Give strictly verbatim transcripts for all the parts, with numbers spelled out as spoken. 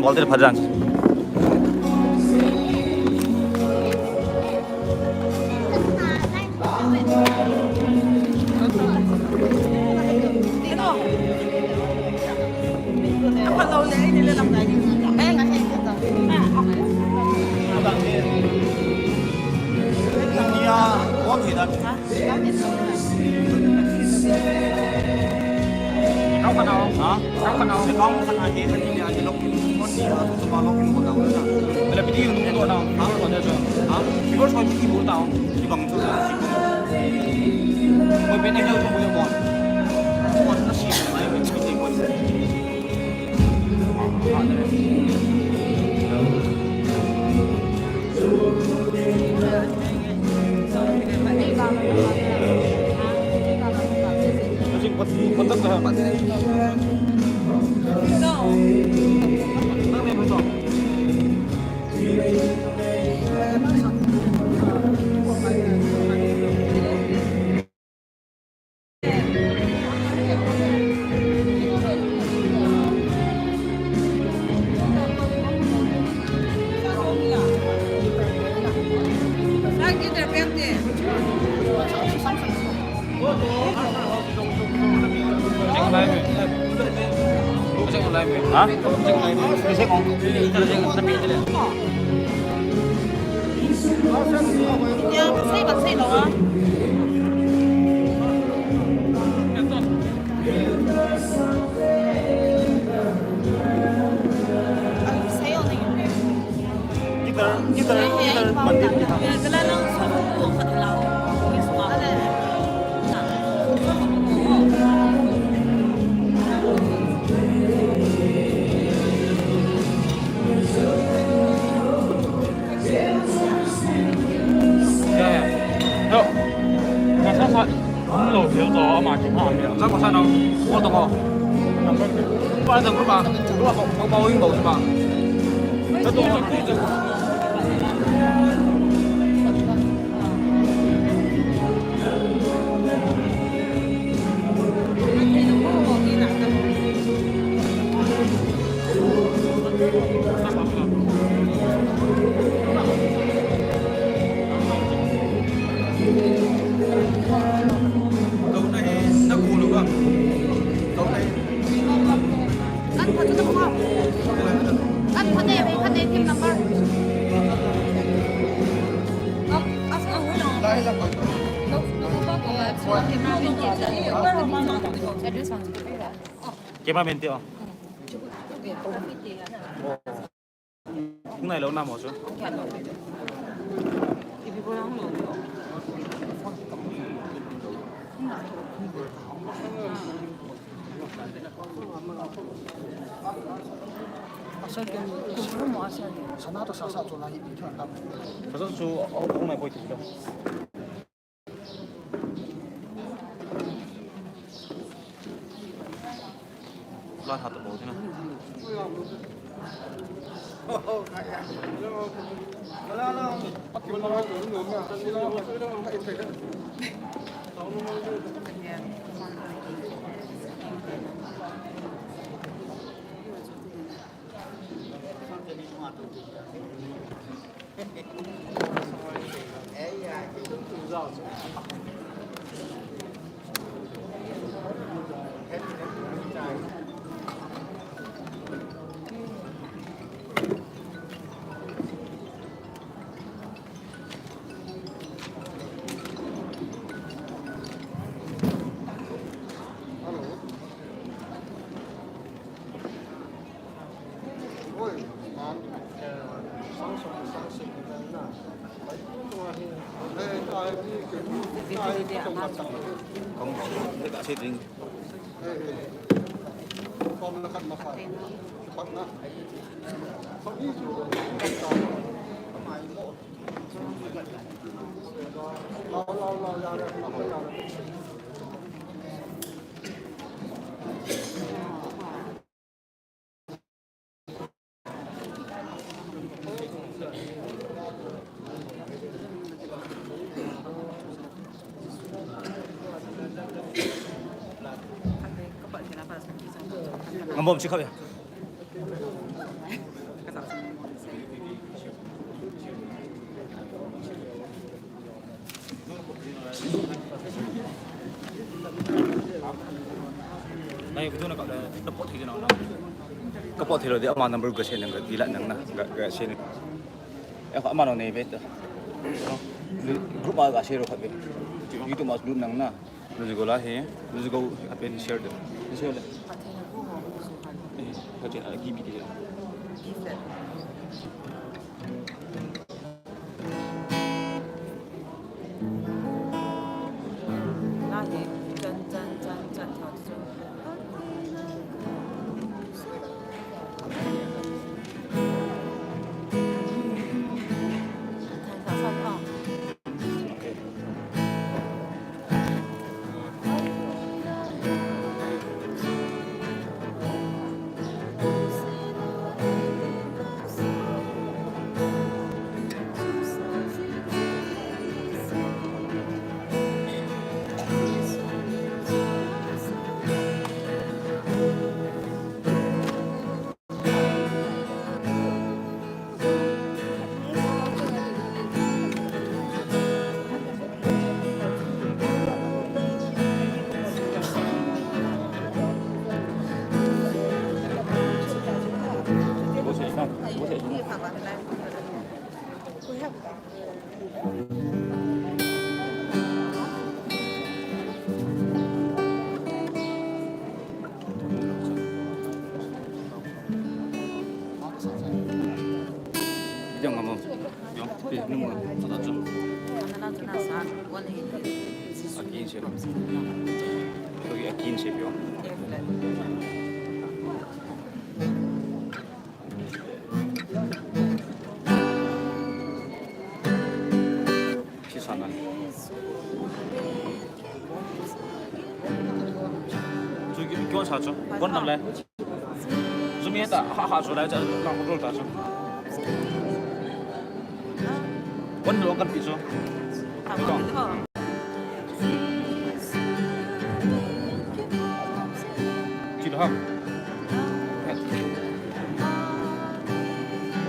Bol te phajan. Ha? Guitar, guitar, guitar, Cameraman te, oh. Hung nai lou na mo chu. Sana to sasa to la hi pi thon ta. Sasa chu hung nai poi ti lo. Lat hat bol tina. Ngam bom si khap ya. Support thei lou di, ama number ga send nang, ga delete nang na, ga, ga send. Eh, ama lo nei ve ta. Group a ga share khat ve. YouTube a lut nang na. Lu go la he. Lu go a pen share de. Share le. Eh, ka che a ki bi ke. Jang ngam mo. Jang. Pi, nung mo. Sa ta jang. Akin shape. Okay, akin shape yo. Shi sa nan. Chu ki, kyo sa chu. Bon nam le. Zumi ta, ha, ha, so lai cha, na ko ta cha. Kon lo kan pi so. Kong. Chi lo ha.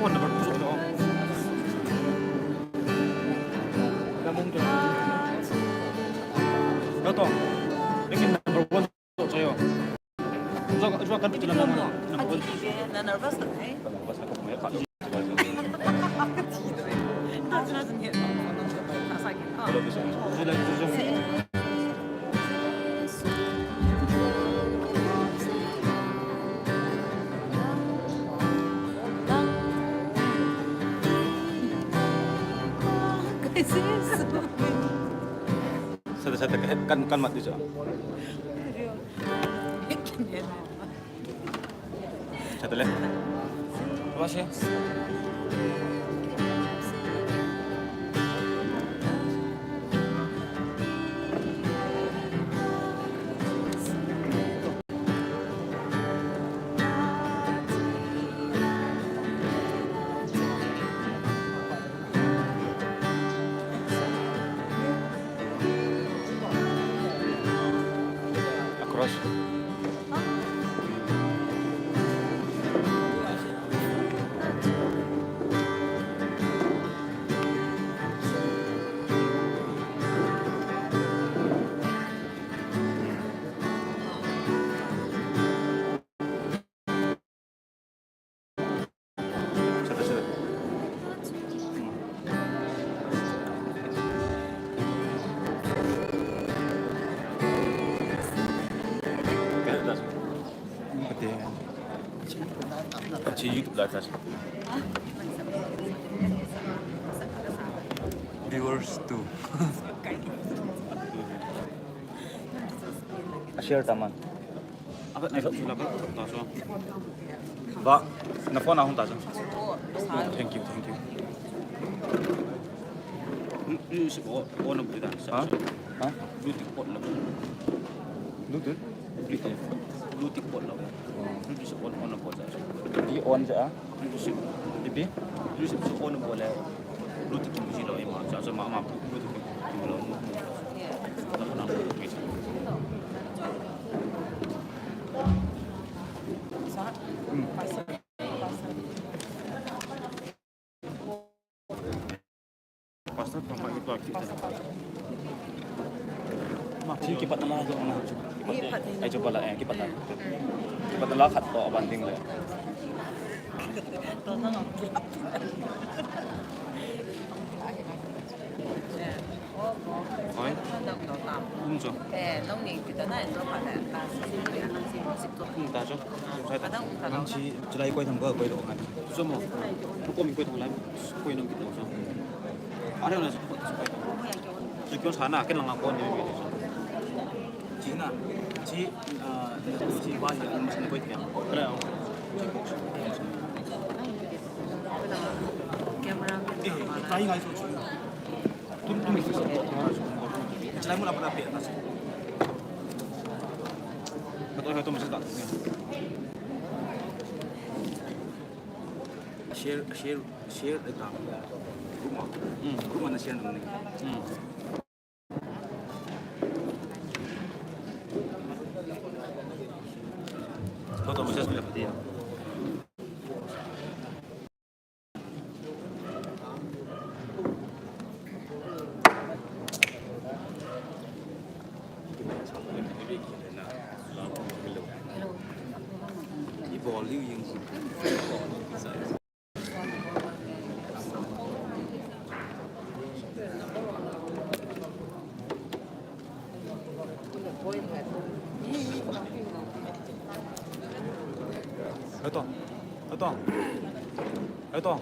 Kon na ba so lo. Na mong to. Lo to. Lekin number one. Ito sa'yo. Ito, ito kan picture lang naman. Number one. Na-nervous na eh. Nervous ako, may pa. Ito, ito, ito, ito. Sa akin. Oh. Hello, this one. Would you like to zoom? Satu, satu, kan, kan mat dulu. Satu le. Terima kasih. Across. Viewers too. A share taman. Ba, na phone ahung ta. Thank you, thank you. Ha? Ha? Bluetooth? Bluetooth? Bluetooth pot lo. Bluetooth on, on pot ja. Di on ja. Bluetooth. Di bi? Bluetooth on pot le. Bluetooth ki ji lo ma ja, ma ma Bluetooth ki lo. Thi kipat na la jo na. Kipat. Ai jo bala, eh, kipat na. Kipat na la khat to ban ding le. Oi. Um jo. Eh, nong ni kita na jo pa le. Um ta jo. Sai ta. Nang chi, chi lai koi tham ko, koi do ngan. Jo mo. Ko mi koi tham lai. Koi nang kita jo. Are na. Chi kyo sana, ken langa kon ni. Chi na, chi, ah, chi ba ya, ang mas ni koi kya. Kala. Camera. Eh, tai ngai so chi. Tum tum ni so. Chi lai mo la pa pe na. Ka to ha to mo sa ta. Share, share, share the ground. Kuma. Hmm. Kuma na share nung ni. Hmm. Toto mo siya sa dia. Ito. Ito. Ito.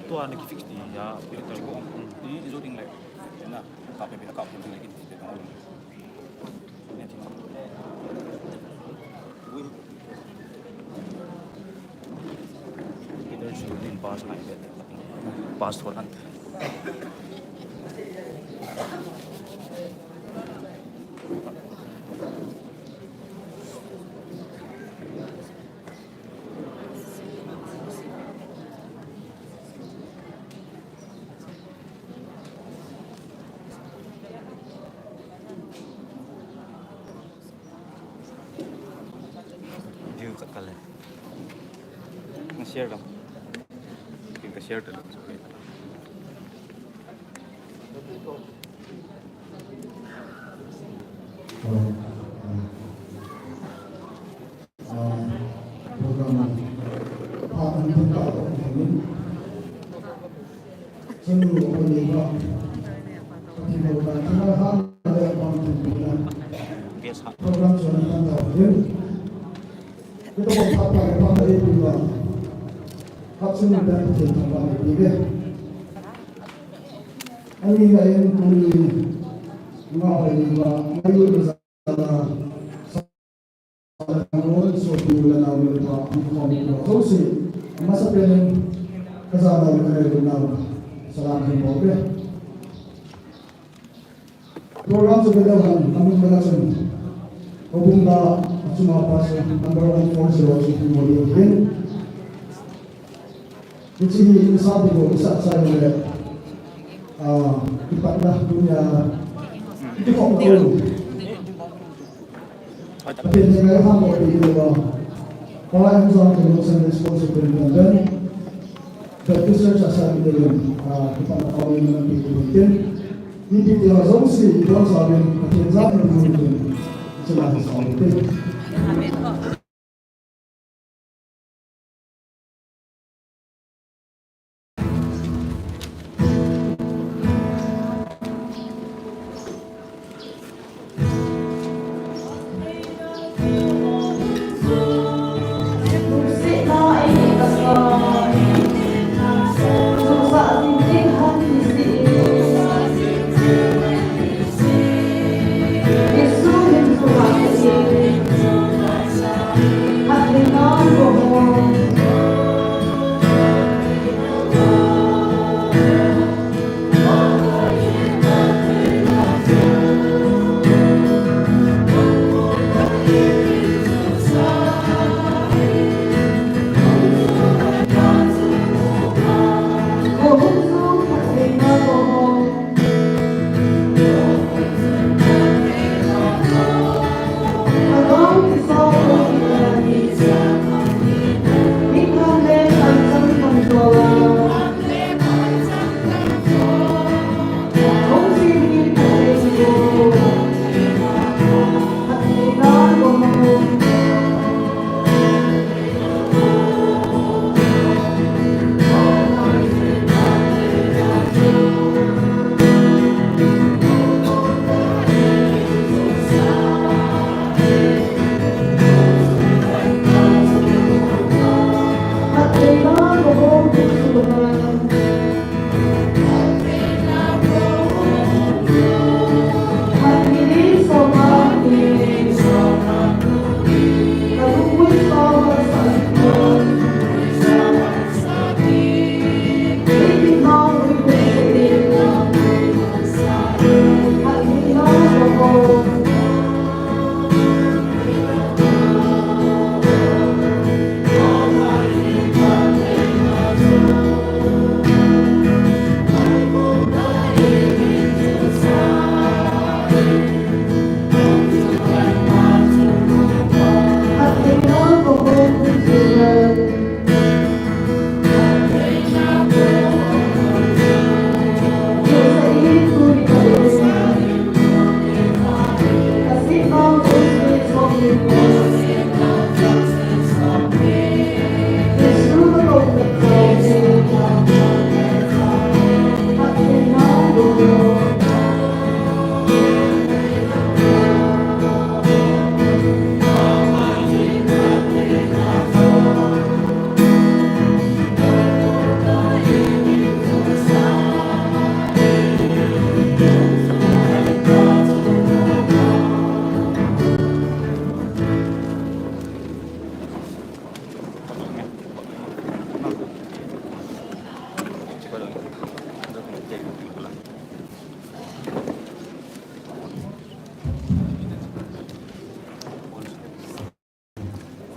Tua na ki fix ni ya, printer ko, ni zo ding le. Na, ka pe pe ka pe ding le kin pe dong. Ni ti. Ui. Either shooting pass ngai pe. Pass ho nan. View khat kal le. Na share lo. Kin ka share ta lo. Pu le nao le pa, pu khom le pa, jouse, amasa pen in, ka ja nao le ka rei le nao, salam hin bol uve. Program chu bel han, amun bela chun, Obung da, achunga pa chu, number one four zero chu, pu mo le pen. Hiche hi, isa pu ko, isa sa le, ah, kipatna, dunia, kikhom ko. Pathen in ngai ham ko pi ko ba. Pa em jong ke lo Sunday School Superintendent. Baptist Church Assam ke lo, ah, pa pa ko ni na pi ko tin. Ni pi ti ha jong si don sa bin Pathen jong ni pi ko tin. Chuma sa ko tin.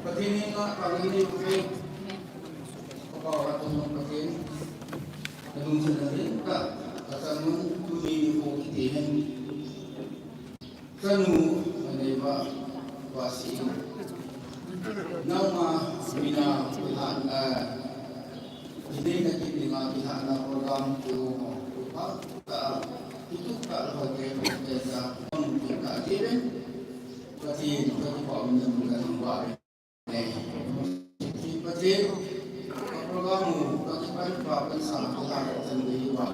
Pathen in na kang ni u ke. Papa wa tu nong Pathen. Na lung sa na rin ka. Ka sa nung tu ni ni ko ki te hen. Ka nu, ka nei va, va si. Nau ma, mina, ku han, eh, Hiding na kit dinga kihahna program kiho ho, kipa ta, kituk ta, ho ke, ho ke ta, hon ke ta, kiren. Pathen, ka kipa um na mun ka nang ba, eh. Pathen, ka program u, ka kipan pa, pan sa, ka ha, ka chan de hi wa.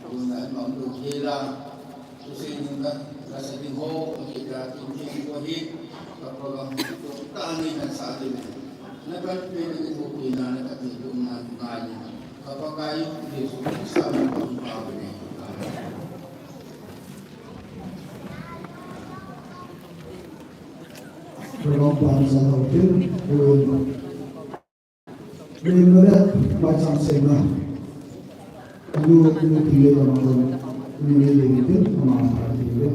Tuna, mam do, hela. Tusin ka, ka sa ding ho, ka kita, kin kin ko hi, ka program hi, ko ta ni kan sa ding. Na kan pe ni ko pi na, na ka ti ko na ngai. Ka pa kai, Jesu Krista, na ka pa ni. Program pan sa lo tin, rin, rin mo le, mai chang se na. Anu, anu, pile, anu, anu, le, le, tin, ama, ma, le, le.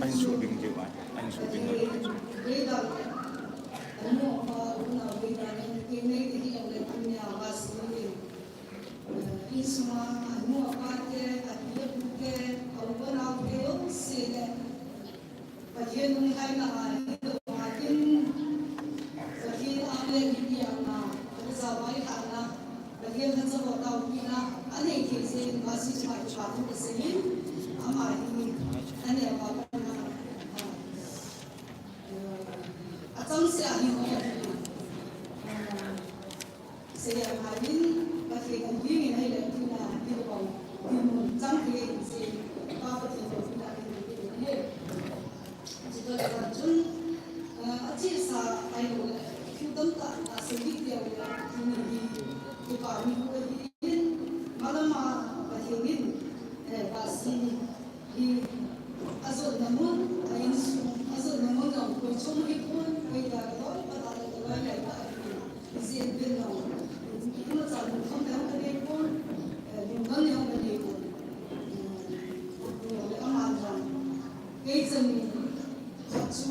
Ahin suh ding jeh uva, ahin suh ding. Pathen lungheina a, Pathen a le ipi a, Pathen a le ipi a, Pathen lhacha ho taopina anei thei jeh in, Mercy Church a thu kasei in, ama hi aneo a, achangseh a hi ho, Seiya Kharin, Pathen in dingin ahile tina, tina bang, dinmun chang thei in se, Pa Pathen in tina, tina, tina, tina. Chutah le chun, ah, achesa ahilou le, thu tamtah, ah, sei ding tia le, tuni hi, kipa ni hu ahi in, malama Pathen in, eh, Mercy, Hi, ajotna mun, a insung, ajotna mun jong koi chom hipon, koi dia kaloi, patah le kaloi lai ta ahi. Ijeh inem itile, imacha lungkham le jong kanei pon, eh, lungdon le jong kanei pon. Eh, le ama jong, kei chan in, khat chu,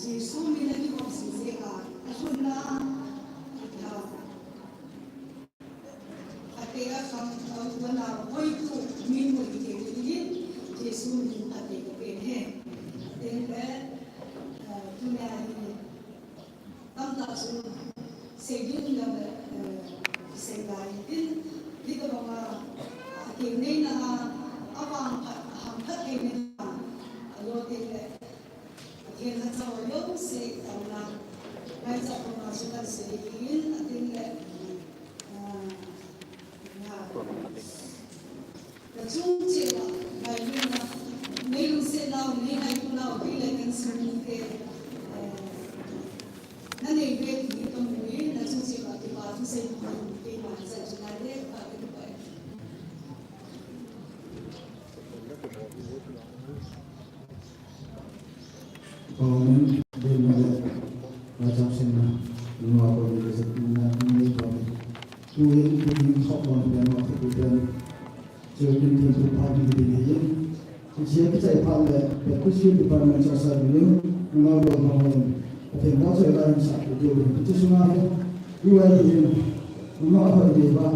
Jesu min a kibang sese a, a lhunna, a kiha. A te a khang, a u a na, hoi tu, min mo i te ni ni, Jesu min a te ka pe he. A te le, eh, tu ne a ni, tam ta su, se din na, eh, se ga i din, di ka ba ma, a te nei na, a vang phat, a ham phat te ni na, a lo te le, Pathen lhacha ho jouse taona, ngaicha kona chu kan sei in, atin le, ah, na, na chung cheh uva, ngailutna, nei lungsetnau, nei ngailutnau, kei le kan sung mite, eh, na nei ve ti ka mu in, na chung cheh uva kipa thu sei in, keima cha chu ngai le, ka kipa e. Amen. Amen. Lacham singna, nunga ko ni se na ni ko ni. Tu in tu in khop lon pen ma khop pen. Chu kin tin tu pa ni ni ni. Ku sia ki chai pa le, pe ku sia ki pa ma cha sa ni. Nunga ko ma ho. Pathen mo chai la in sa ku tu. Tu sung a ko. U ai tu in. Nunga ko ni ba.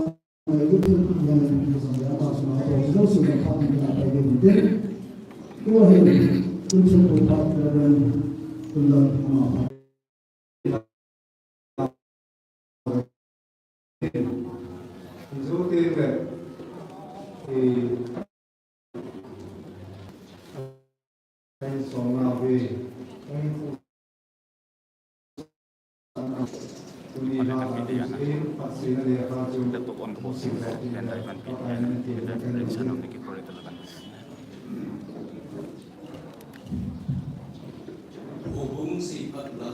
Houbung seiphatna,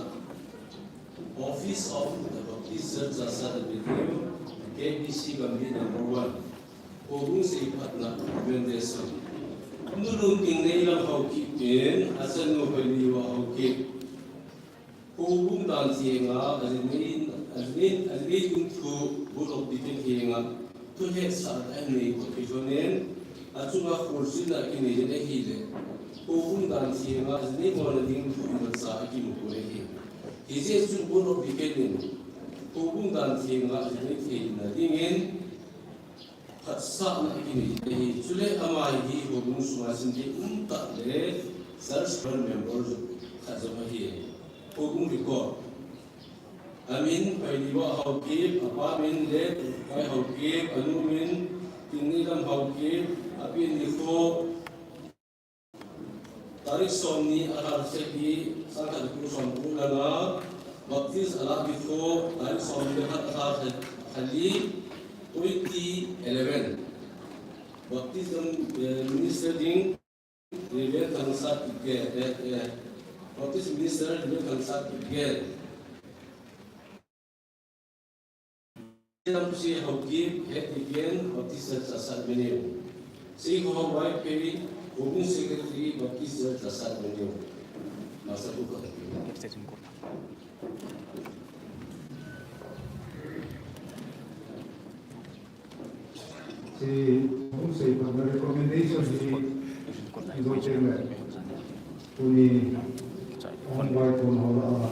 Office of the Baptist Church Chassad Avenue, K B C Gambih number one. Houbung seiphatna recommendation. Nulung Tingneilam Haokip in, achanu Hoiliwa Haokip. Houbung dan thenga, ajinei, ajinei, ajinei dungthu, Board of Deacon henga, thuhetsah ahin nei kit lhonin, achunga khulsina akinei jin ahile. Houbung dan thenga, ajinei bolna ding thu imacha akimu pon ahi. Hijeh chun Board of Deacon in, houbung dan thenga, ajinei theina dingin, Phatsahna akinei ahi. Chule ama hi houbung sunga simthei umtah le church board member khat jong ahi. Houbung record. Amin, Hoiliwa Haokip, apa min le, Pai Haokip, anu min, Tingneilam Haokip, api nikho, Tarik somni, adar sagi, sangkhat le kum somthum le nga, Baptist alah nikho, tarik somni le khat, adar khat, khat le li, twenty eleven. Baptism, eh, minister ding, Reverend Thangsat Kipgen, eh, eh, Baptist minister, Reverend Thangsat Kipgen. Lamsi Haokip, Head Deacon, Baptist Church Chassad Avenue. Singho Wai Phiri, Houbung Secretary, Baptist Church Chassad Avenue. Master Buka. Hiche houbung seiphatna recommendation hi ijo cheng le. Tuni hung vai kon ho lah a.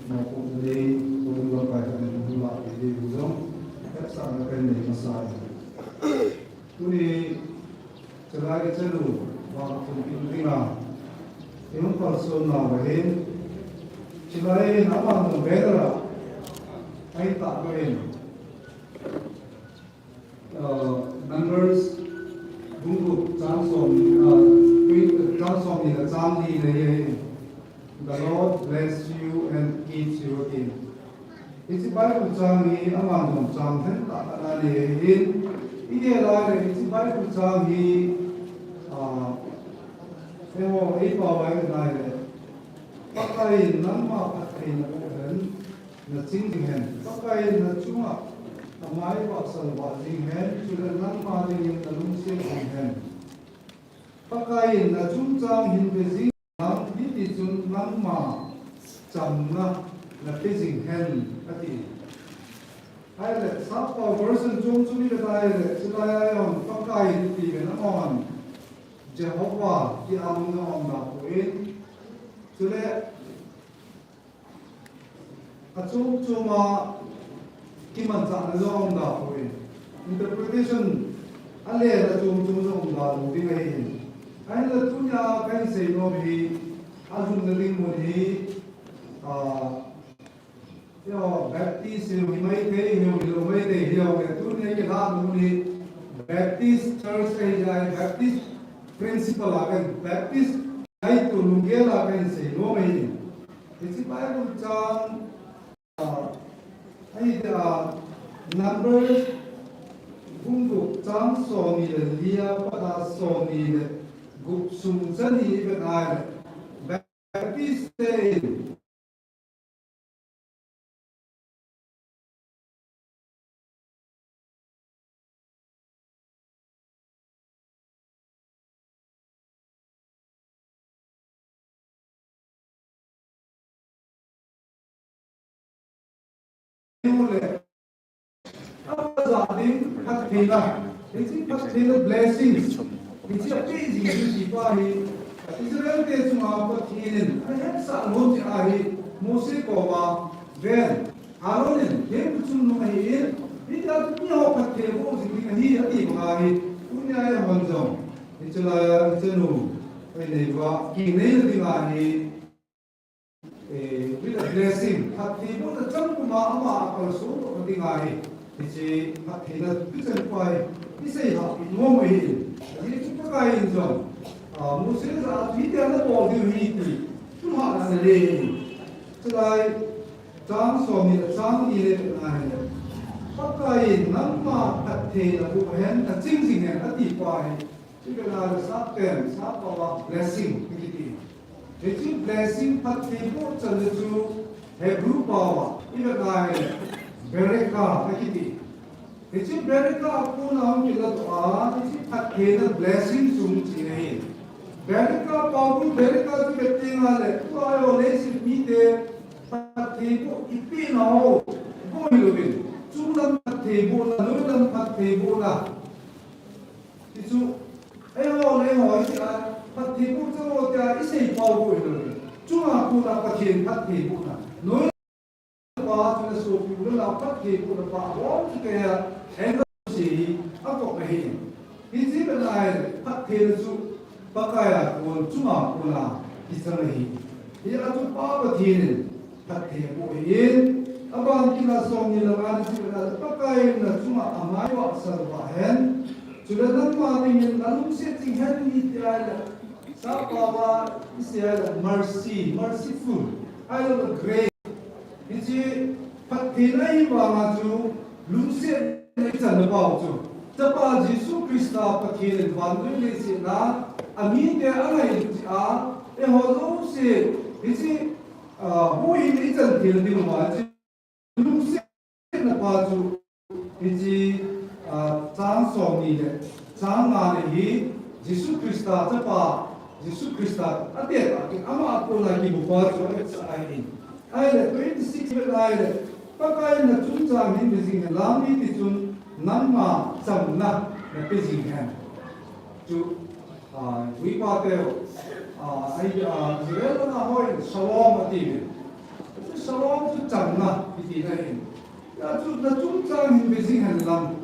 Mo ko nei ko lamkai kan hung lah pi ding jong. Hetsahna kan nei masa e. Tuni chulai le chanu vang khum kin dinga. Ihung kalson nau ahin. Chulai in aman banner a. Ahin tah ko in. Uh, Numbers, bung gup chang som, uh, three, chang somni le chang li le, "The Lord bless you and keeps you," ati. Hiche Bible chang hi aman jong chang lhen tah khat ana nei ahin, igel a le hiche Bible chang hi, uh, eiho, eipao a ivet a le, Pakai in nangma phattheina boh hen, naching jing hen. Pakai in nachunga amai vahsal vah jing hen, chule nangma dingin nalungset jing hen. Pakai in nachungchang hin pe jing hen, hitichun nangma chamna nape jing hen, ati. Ahile, sappao version chom chom ivet a ahile, chulai a jong Pakai in iti ven amahon Jehovah ti a hung na um da poi. Chule, Achom chom a kimanchahna jong um da poi. Interpretation a le na chom chom jong um da lou ding ahi. Ahinla tunia kahin seinom hi, alhunna ding mun hi, ah, eiho Baptist hiu hi maithei, hiu hilou maithei, hiu le tunia kilah mun hi Baptist Church ahi jeh a, Baptist principle a kahin, Baptist ngaito lunggel a kahin seinom ahi. Hiche Bible chang, ah, ahi tia, Numbers bung gup chang somni le li a pat a somni le gup sung chan hi ivet a ahile, Baptist te in le, apa ja ding phattheina, hiche phattheina blessings, hiche apeh jing ding ti pa hi, Israel te chunga Pathen in ahetsah lhon jeh ahi, Mose koma, ven, Aaron in thempu chungnung ahin, hitia chu miho phatthei boh jing ding ahi, ati banga hi, tunia eihon jong hiche lai a hichenu, eh, neiva, kinei ding ahi, eh, with a blessing, phatthei bohna chang puma ama akalsong doh ding ahi, hiche phattheina thucheng pa hi, isei hahpeh nom ahi. Ajeh chu Pakai in jong, ah, Mose jah a chu hitia nabol diu ahi ti, thulhahna ana nei ahi. Chulai, Chang somni le chang ni le vet na ahile, Pakai in nangma phatthei naboh hen, naching jing hen, ati pa hi. Hiche vet na le sapten, sappao a blessing akiti. Hiche blessing phatthei boh chan le chu Hebrew pao a, ivet na ahile, bereka akiti. Hiche bereka a kona hung kiladoh a, hiche phattheina blessing chu hung che ahi. Bereka pao chu bereka chu vet teng le, tua eiho leiset mite phatthei boh ipehna ho bou hilouvin, chunglam phatthei bohna, noilam phatthei bohna. Hichu, eiho le eiho hiche a phatthei boh chang ho tia isei pao bou hilouvin, chunga kona Pathen phatthei bohna, noi Pa chun asopiu le nao phatthei bohna pa abon chu keiya, ahin sei hi, akop ahi. Hiche vet na ahile, phattheina chu Pakai a kon, chunga kona kichang ahi. Hia chu Pa Pathen in phatthei aboh ahin, aban kit a somni le nga na chu vet na ahile, Pakai in nachunga angai vahsah uva hen, chule nangma dingin nalungset jing hen iti ahile, sappao a isei ahile mercy, merciful, ahilou le grace. Hiche phattheina hi vanga chu lungsetna ichanna pao chu, Chapa Jesu Christa Pathen in vannoi leiset a amite angailut jeh a, eiho jouse hiche, ah, huhhingna ichan theina diuva hiche lungsetna pa chu, hiche, ah, chang somni le chang nga na hi Jesu Christa Chapa, Jesu Christa atetah a ama a kona kimu pa chu ahetsah ahi. Ahile twenty six vet na ahile, Pakai in nachungchang hin ve jing hen lang, hiti chun nangma chamna nape jing hen. Chu, ah, uipa teu, ah, ahi, ah, Israel langa hon Shalom atiuvin. Chu Shalom chu chamna kiti na ahin. Hia chu nachungchang hin ve jing hen lang,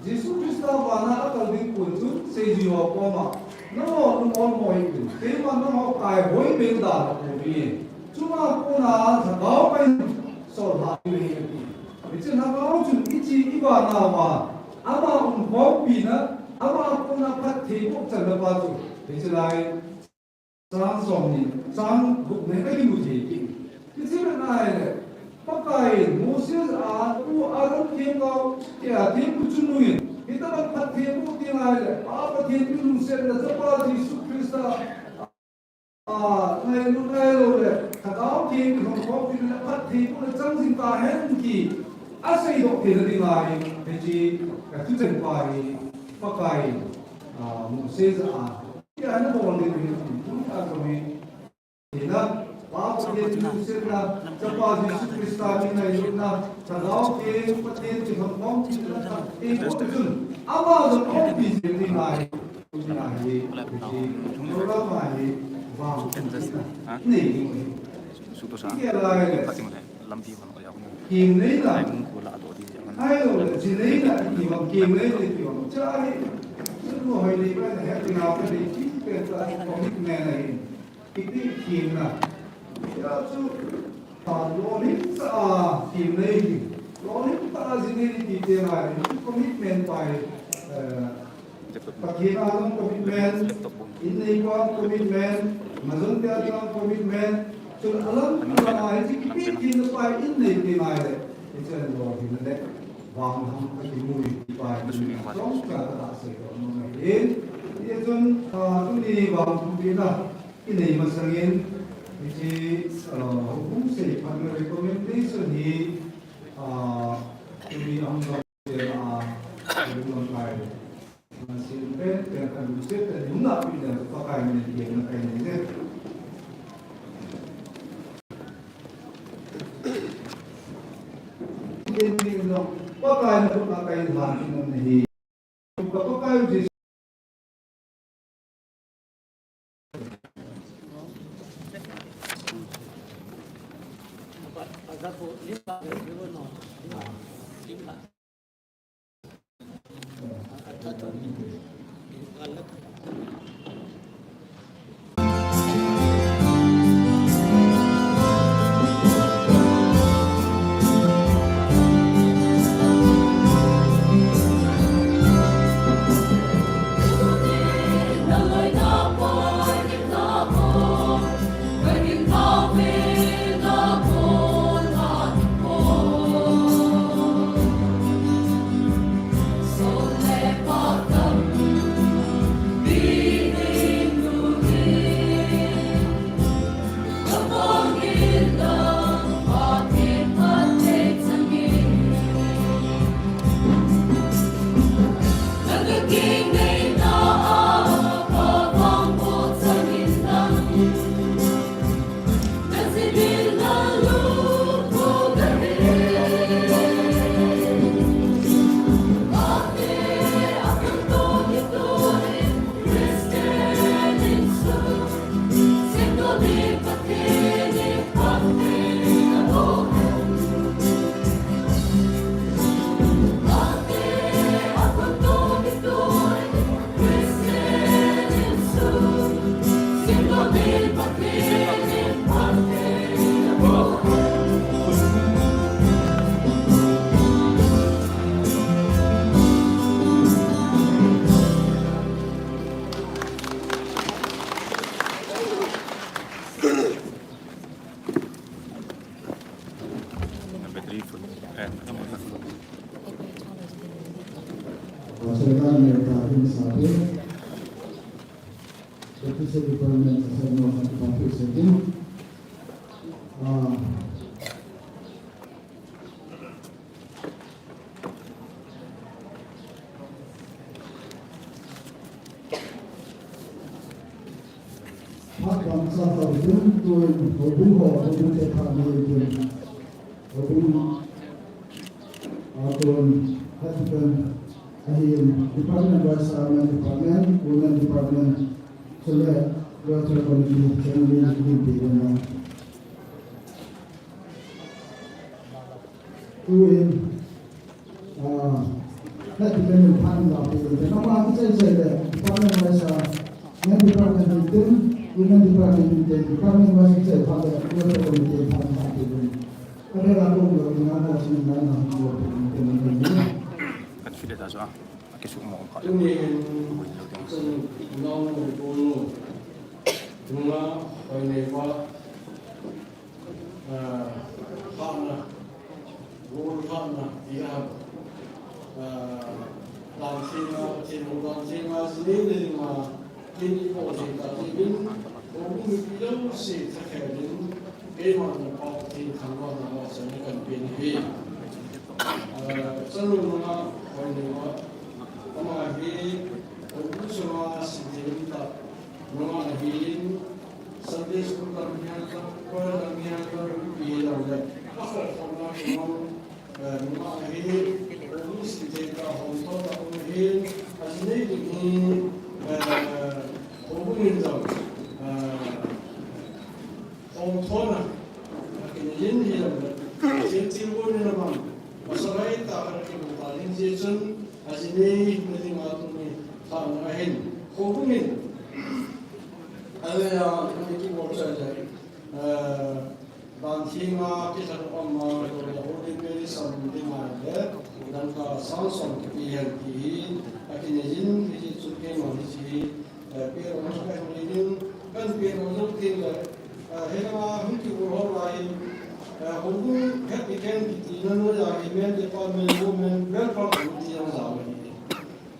Jesu Christa vana akal ding kon chun seijui ho koma, nangho lung olmo hih un, keima nangho kaihoi bel dan a kaum inge. Chunga kona lhagao kahin sol lhah diu ahi ati. Hiche lhagao chun iche ivana uva, ama umkhompi na, ama kona phatthei boh channa pa chu, hiche lai chang somni, chang gup na hin akimu thei kit. Hiche vet na ahile, Pakai in Moses a, pu Aaron themgao, tia thempu chungnung in, hitobang phatthei boh teng ahile, Pa Pathen thu lungsetna, Chapa Jesu Christa, ah, ngailut ngailou le, Lhagao Theng kihong khompi le phatthei bohna chang jing tahen ti aseidoh theina dinga hi, hiche kathucheng pa hi, Pakai in, ah, Moses a, tia anabol ding ahi, tuni a jong hi, hina, Pa Pathen thu lungsetna, Chapa Jesu Christa thu ngailutna, Lhagao Theng Pathen kihong khompi le phatthei boh chun, ama jong khompi jing dinga hi, tuni a hi, hiche program a hi, vang, nei ding ahi. Suto sa. Tia lai le. Lampi hon o ya. Kim nei la. Ai mung ko la do di ya. Ai lo le, ji nei la, ki hon kim nei le ki hon. Cha hi. Chu ko hoi nei ba le, happy now ka dei, ki pe ta, commitment ahi. Ki ti kim na. Ya chu, ta lo ni cha, kim nei ki. Lo ni ta ji nei ki te na, commitment pai, eh, Pathen a jong commitment, in nei pa commitment, majon te a jong commitment, chun alam alam a hiche kipe kit na pa in nei pe ngai le, hiche an lo hin le, vang ham ka kimu hi pa in chong ka ta sei ko no mai in, hichun, a, tuni vang kum pi na, in nei masang in, hiche, a, hukum sei phat na recommendation hi, a, tuni ang ka te na, a, lungdam kai. Masin pen, pen kan lungset, pen lungna pi dan Pakai min in na kai nei le. Ken ni no, Pakai na na kai han ki nom nei. Ka Pakai Jesu. Pastor Daniel Takin Sabe, Deputy Department Assistant Pastor Sekin. Ah, Phat dang sa tau tin, tuin houbung ho, houbung te phat ni tin, houbung, a, tuin, hatipen, ahin, department wise, men department, women department, chule, welfare committee, chule, ni, ni, ni, ni, ni, Tuin, ah, hati kan yung pan la pi, kan ama kichai chai le, department wise, ah, men department meeting, women department meeting, department wise kichai pan le, women department meeting pan la pi. Ada la ko lo ni na na sin na na ko pi ni ni ni. Kan sila ta so, ah, kisumo ka. Tuin, sun nong ko no. Nunga, koi nei pa. Ah, phatna, gol phatna, tia, ah, dan thima, thima, dan thima, sini, sini ma, kini ko thei ta, thei bin, ko mi pi lo si, ta khe bin, keima na pa, thei thang wa na wa, sa ni kan bin hi. Ah, sa lu ma, ko ni ma, ama hi, ko mi so ma, si thei ta, Nunga ahin, Sunday school lam hian, choir lam hian, pi lam le. A kho khom na nung, eh, nunga ahin, police ti te ka hom tho ta um ahin, a nei ding hi, eh, hom bung in jong, eh, hom tho na, a kin yin hi lam le. Hijeh chun, ajinei nading a tuni thah na ahin. Houbung in, ale ya, ani kibol chai chai. Eh, dan thim a, kithat um a, Holy Mary sam ding a le, dangka sang som kipe hen ti hi, akinei in, hijeh chun keima hiche, eh, peh lou na kahin nei ding, kahin peh lou jou teng le, eh, hilanga hung kibol ho lai, eh, houbung het ding kiti na noiya hi men department, women welfare committee jong jao ahi.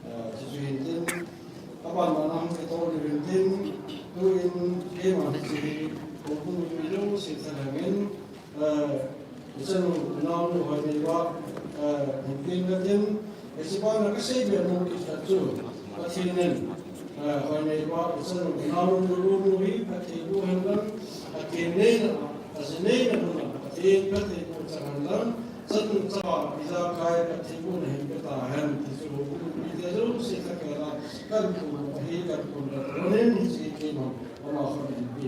Eh, chuchu hin tin, aban ban a hung kitol diu hin tin, tuin keima hiche hi, houbung mipi jouse thalheng in, eh, ichanu, naonu Hoineiva, eh, hin tin katin, hiche bana kasei be nom kit khat chu, Pathen in, eh, Hoineiva, ichanu, naonu, nunu hi, Pathen in boh hen lang, Pathen neina, Pathen neina mun a, Pathen, Pathen in boh chang hen lang, chanu chapa, ijakai, Pathen in boh na hin pe tahen, ti chu, houbung mipite jouse thakhel a, kahin pum ahi, kahin pum le, Pathen in hiche keima, ama khut in pe.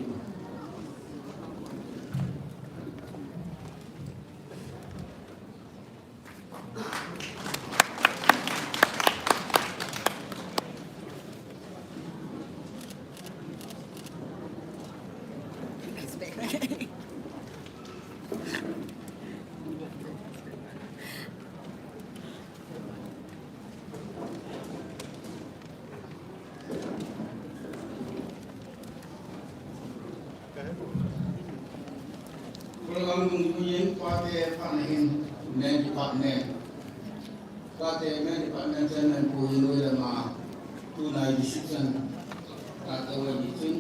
Program dungjuiyin pate phatna hin men department. Pate men department chairman pu hin noi lama tunai decision ka tawai di chun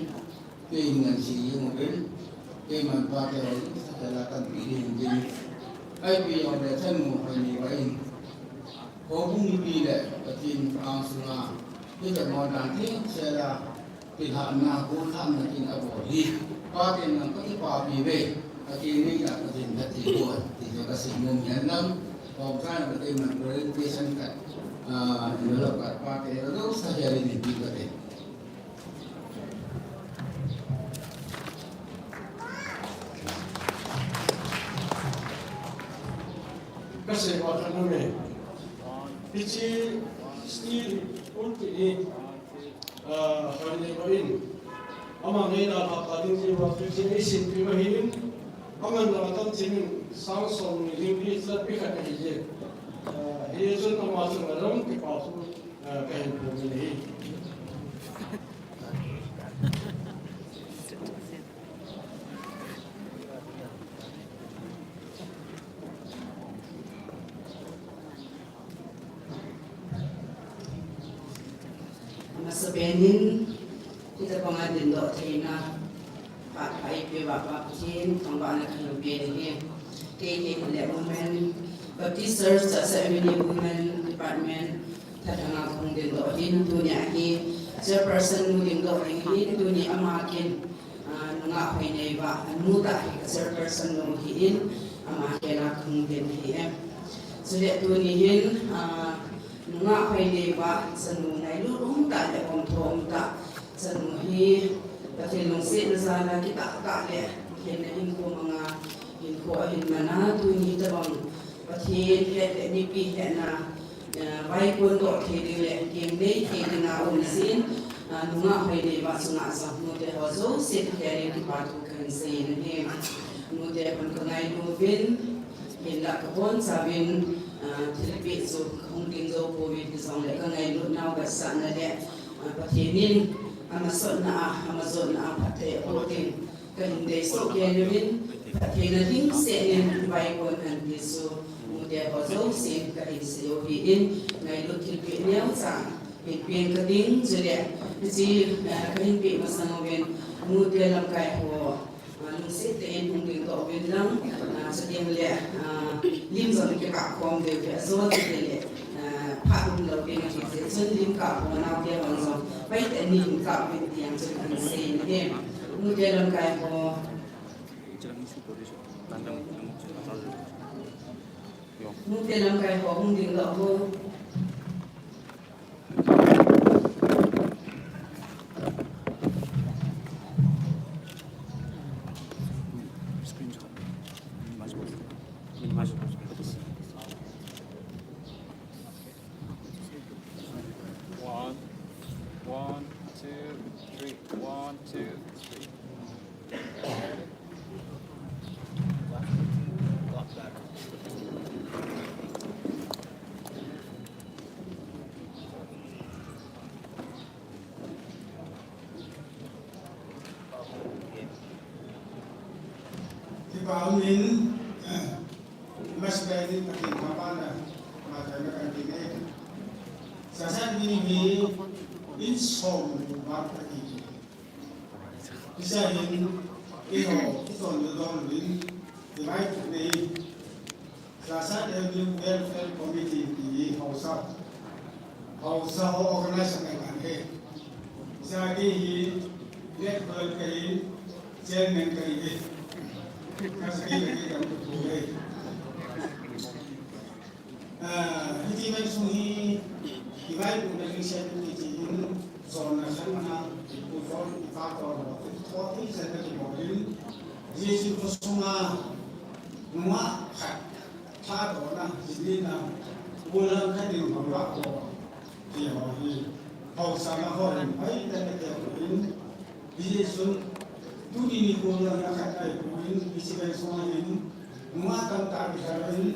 kei ngan si yung uvin keiman pate ho sa la kan pi hin din. Ai pi yong le chan mu hai ni vai. Houbung mipi le Pathen angsunga, hiche mo dan theng sela, pilhahna, gollhahna tin abol hi. Paten nang kakipapi uve, Pathen neiya Pathen phatthei boh, ti chu kasei nom hen lang, hom chang Pathen man presentation khat, ah, envelope khat pate, lo sa hia le ni pi kate. Kasei uva khat nom e. Hiche Steve Ulpi hi, ah, Hoineiva in. Ama neina hapta ding ti uva hiche eisinpi uva ahin. Aman la tam chingin sang som ni ding hi chatpi khat ahi je. Ah, hichun ama chunga jong kipa thu, ah, kahin phong in ahi. Amasapen in, hitabanga dindoh theina, phat pha eipeuva Pa Pathen, thangvahna kahin pen ahi. Kei, kei le Women Baptist Church, Church Avenue Women Department, thalheng a kahung dindoh ahin, tunia hi, Chairperson nu dingdoh ding ahin, tuni ama kin, Ah, nungah Hoineiva, anu tah hi ka chairperson nu ahin, ama khela kahung din ahi e. Chule tuni hin, ah, nungah Hoineiva, chanu ngailut um tah le pomtho um tah, chanu hi Pathen lungsetna jal a kitah tah le, khenna hinkho manga hinkho ahin man a, tuni tabang Pathen het le mipi hetna, eh, vaikon doh thei ding le, keng nei thei ding a um jin, ah, nungah Hoineiva chunga jong nute ho jouse thakhel in kipa thu kahin sei in ahi. Nute hon kangailu uvin, hinla kabonchauvin, ah, thilpeh chu kahung ding jou pouvin hijongle kangailut nau vetsahna le, ah, Pathen in amasotna a, amajotna a phatthei aboh ding kahin deisoh kei uvin, phattheina ding seh in vaikon hen ti chu, nute ho jousen kahin sei u ahin, ngailut thilpeh neocha, hinpen kading chule, hiche, eh, kahin peh masang uvin, nute lamkai ho, ah, lungset tah in hung dingdoh uvin lang, ah, chuteng le, ah, lim jong kikap khom diu ahi, ajo tah le, ah, phat umlou ding ahi jeh chun lim kap ho naote hon jong, pai tah in hin kap uvin ti jong chu kahin sei in ahi. Nute lamkai ho. Nute lamkai ho hung dingdoh ho. Kipa umin, Master ni Pathen pha pha na, ma ta na kan ti ne. Sasa ni hi in som ba ta ki. Isa hin, i ho, i son do don win, i vai tu ne. Sasa ni Welfare Committee ti haosa. Haosa ho organize na kan he. Sagi hi, Red Bull ka hi, chairman ka hi. Kasi ki ka hi dam tu he. Ah, hiti mai sung hi, i vai ku na ni se ni ti hin, zon na san na, i ku zon, i pa to, to ti se na ki mo hin. Jesu ko sunga, nunga khat. Tha to na, jin ni na, golang khat ding bang ba ko, ti ho hi, haosa na ho hin, pai ta ta te ko hin, bi sun, tu ni ni golang na khat ai ko hin, bi si bai so na hin, nunga tam ta bi sa hin,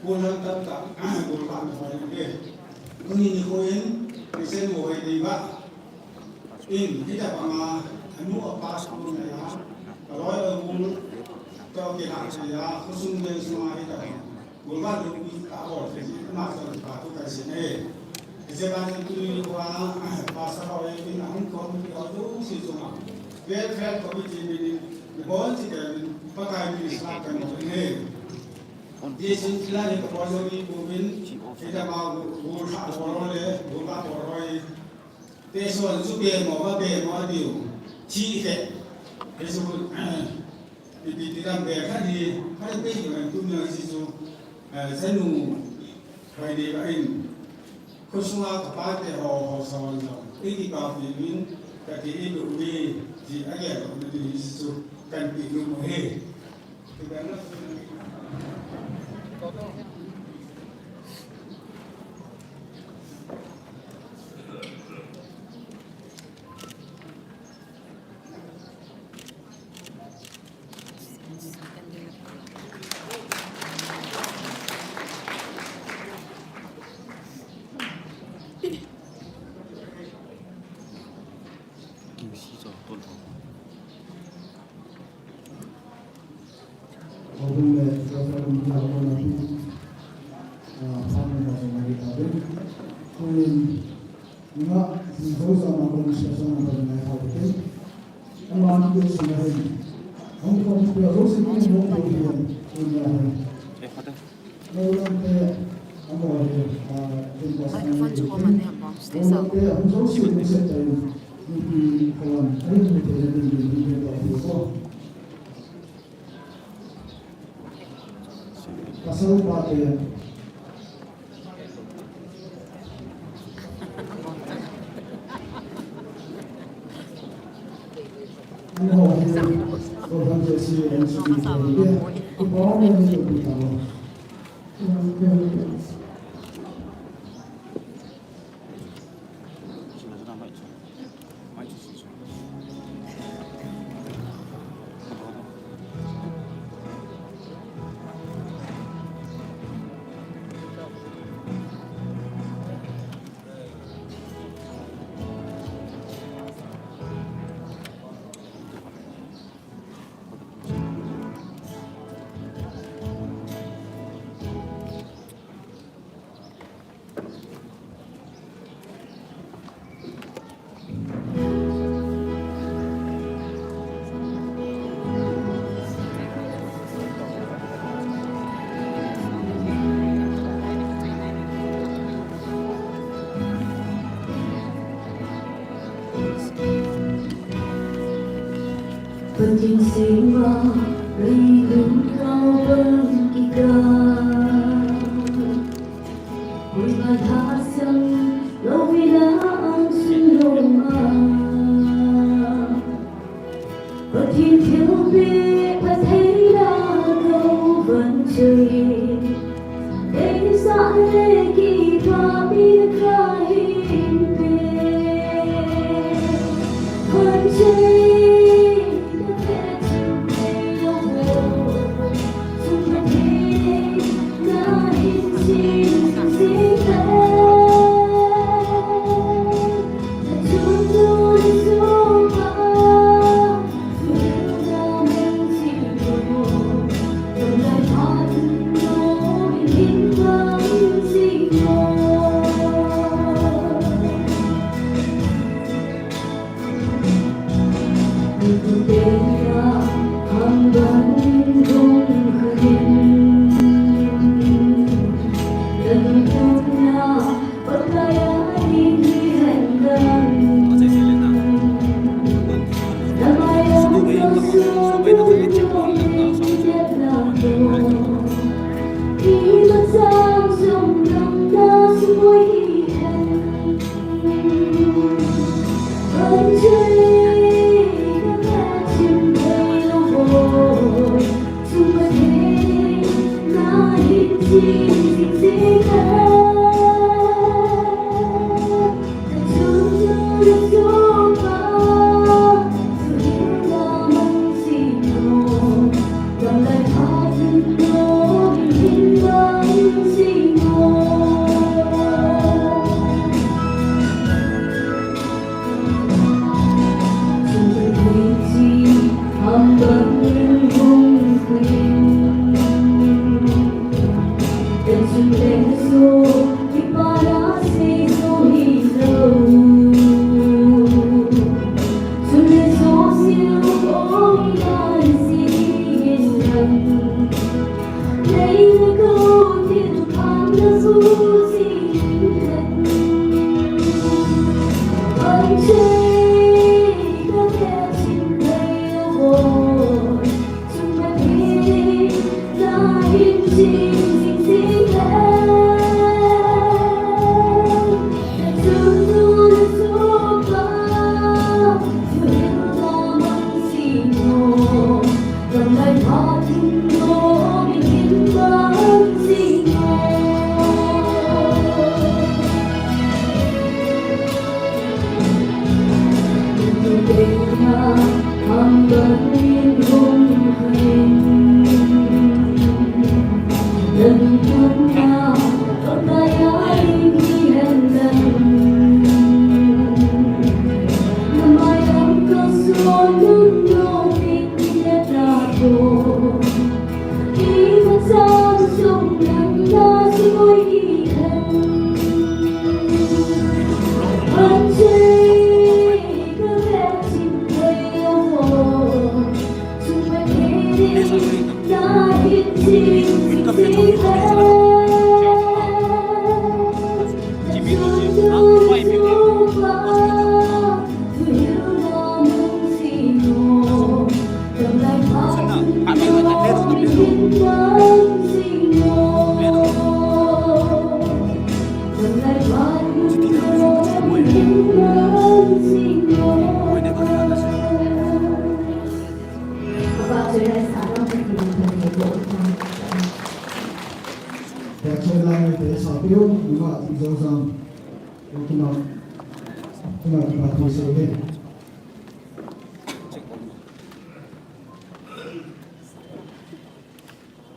golang tam ta, golang na ho hin ke. Tu ni ni ko hin, bi sen mo hai ni ba. In, hitabanga, anu apa school na ya, aloi agul, to ke na ya, khosung le sunga hitabanga. Gulba lu ka or ke, ma to pa tu ka se ne. Ese ba ni tu ni ko a, pa sa ko e, in ahung ko ni ko tu si sunga. Welfare committee meeting, ni bon si ke, pa kai ni sa ka mo ne. Di sin la ni ko lo ni ko min, hitabanga gul sa ko lo le, gulba ko lo e. Te so chu be mo, ba be mo a diu. Thi he. Te so, eh, ipi ti dam be kha ni, kha ni be ni man tu ni si chu, eh, sanu, hoi de ba in. Khosunga ka pa te ho, ho sa wan lo. I ti pa pi min, ka ti i lu mi, ti a ge lo mi ti si chu, kan pi lu mo he. Houbung le Welfare Committee a kona pi, ah, family ho jong ahi tauvin. Koin, nga, jing ho jong a kona special number ngai hou te. Ama ni ke sina hin. Hung kong pe ho jing ni hung kong pe hin. Koin ya hin. Lo lam te, amo hi, ah, tin ko sa ni. Lo lam te, hung jo si ni se tai. Ni pi ko lam, ai ni te ni ni ni ni ko. Pasal pa te. Ano ho, program J C N C B te. Ko pa mo ni ko ta. Pathen sema leilung kau ban kikah. Koima lhasam louvin ahin sun lou a. Pathen thilpeh phattheina kau van choi. Deisah le kipah mi kahin pe. Van choi.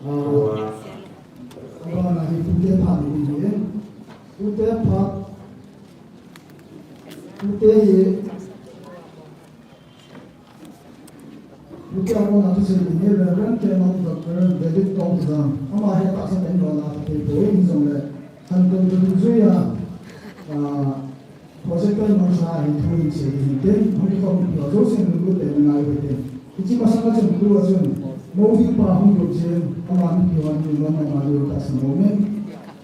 Ah, abana hi pute phat ni hi. Pute phat. Pute hi. Pute a kona thusei ni hi Reverend Kemang Doctor David Tongzang. Ama hi tahsa pen lo na thei poi hijongle. Han tou tu tu juia. Ah, Project masa hi thu hin sei hin tin, hung kikhom lou jousen lunglut tah in ngai uvin tin. Hiche masanga chun tu a chun, mopi pa hung lut jeng, ama mipi hon hung lom mama lou tah sa mo men.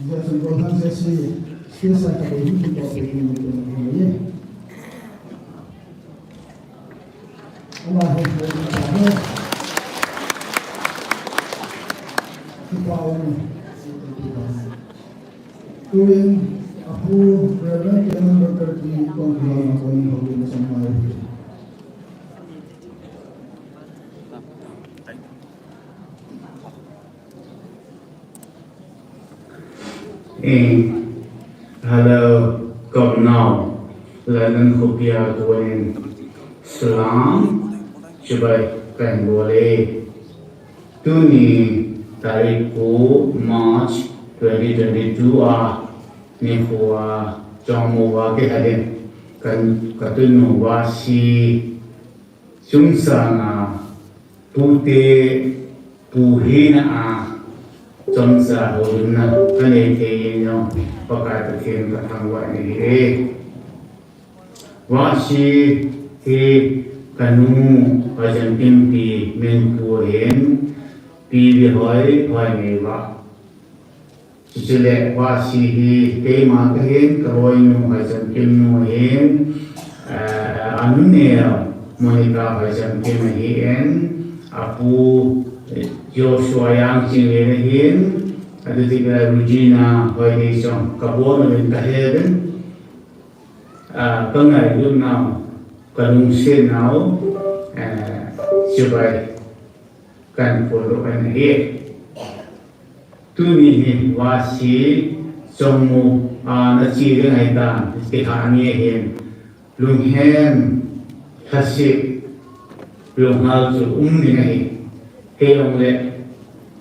Hijeh chun gollhang J C, stage a ka dei hin tin, toh pe hin tin, hin tin. Ama hi, hi pa hi. Hi pa hi. Tuin, a pu Reverend Kemang Doctor T Tongzang a konin houin a chang mai. Eh, hello, Gopnao, London khopia konin salam, chibai kahin bol e. Tuni tarik ko March twenty twenty-two a, nikho a chommo a kihe ding, ka, ka tunu Vasi chungchang a pute pu hina a chomcha houlimna kanei thei jeh in Pakai Pathen kathangvah in ahi e. Vasi hi Kanu Hoijamkim pi min pu ahin, pi Bihoi Hoineiva. Chuchu le Vahsi hi keima kahin, kaloinu Hoijamkim nu ahin, eh, anuneo Monica Hoijamkim ahin, apu, eh, Joshua Jangchinglen ahin, aditi ka Regina Hoineichong, kabonun kaheuvin, ah, kangailutnau, kalungsetnau, eh, chibai kahin phondoh in ahi. Tuni hi Vahsi chommu a nache ding ahitan, kithani ahin, lunghem, lhaset, lunghal chu um ding ahi. Hijongle,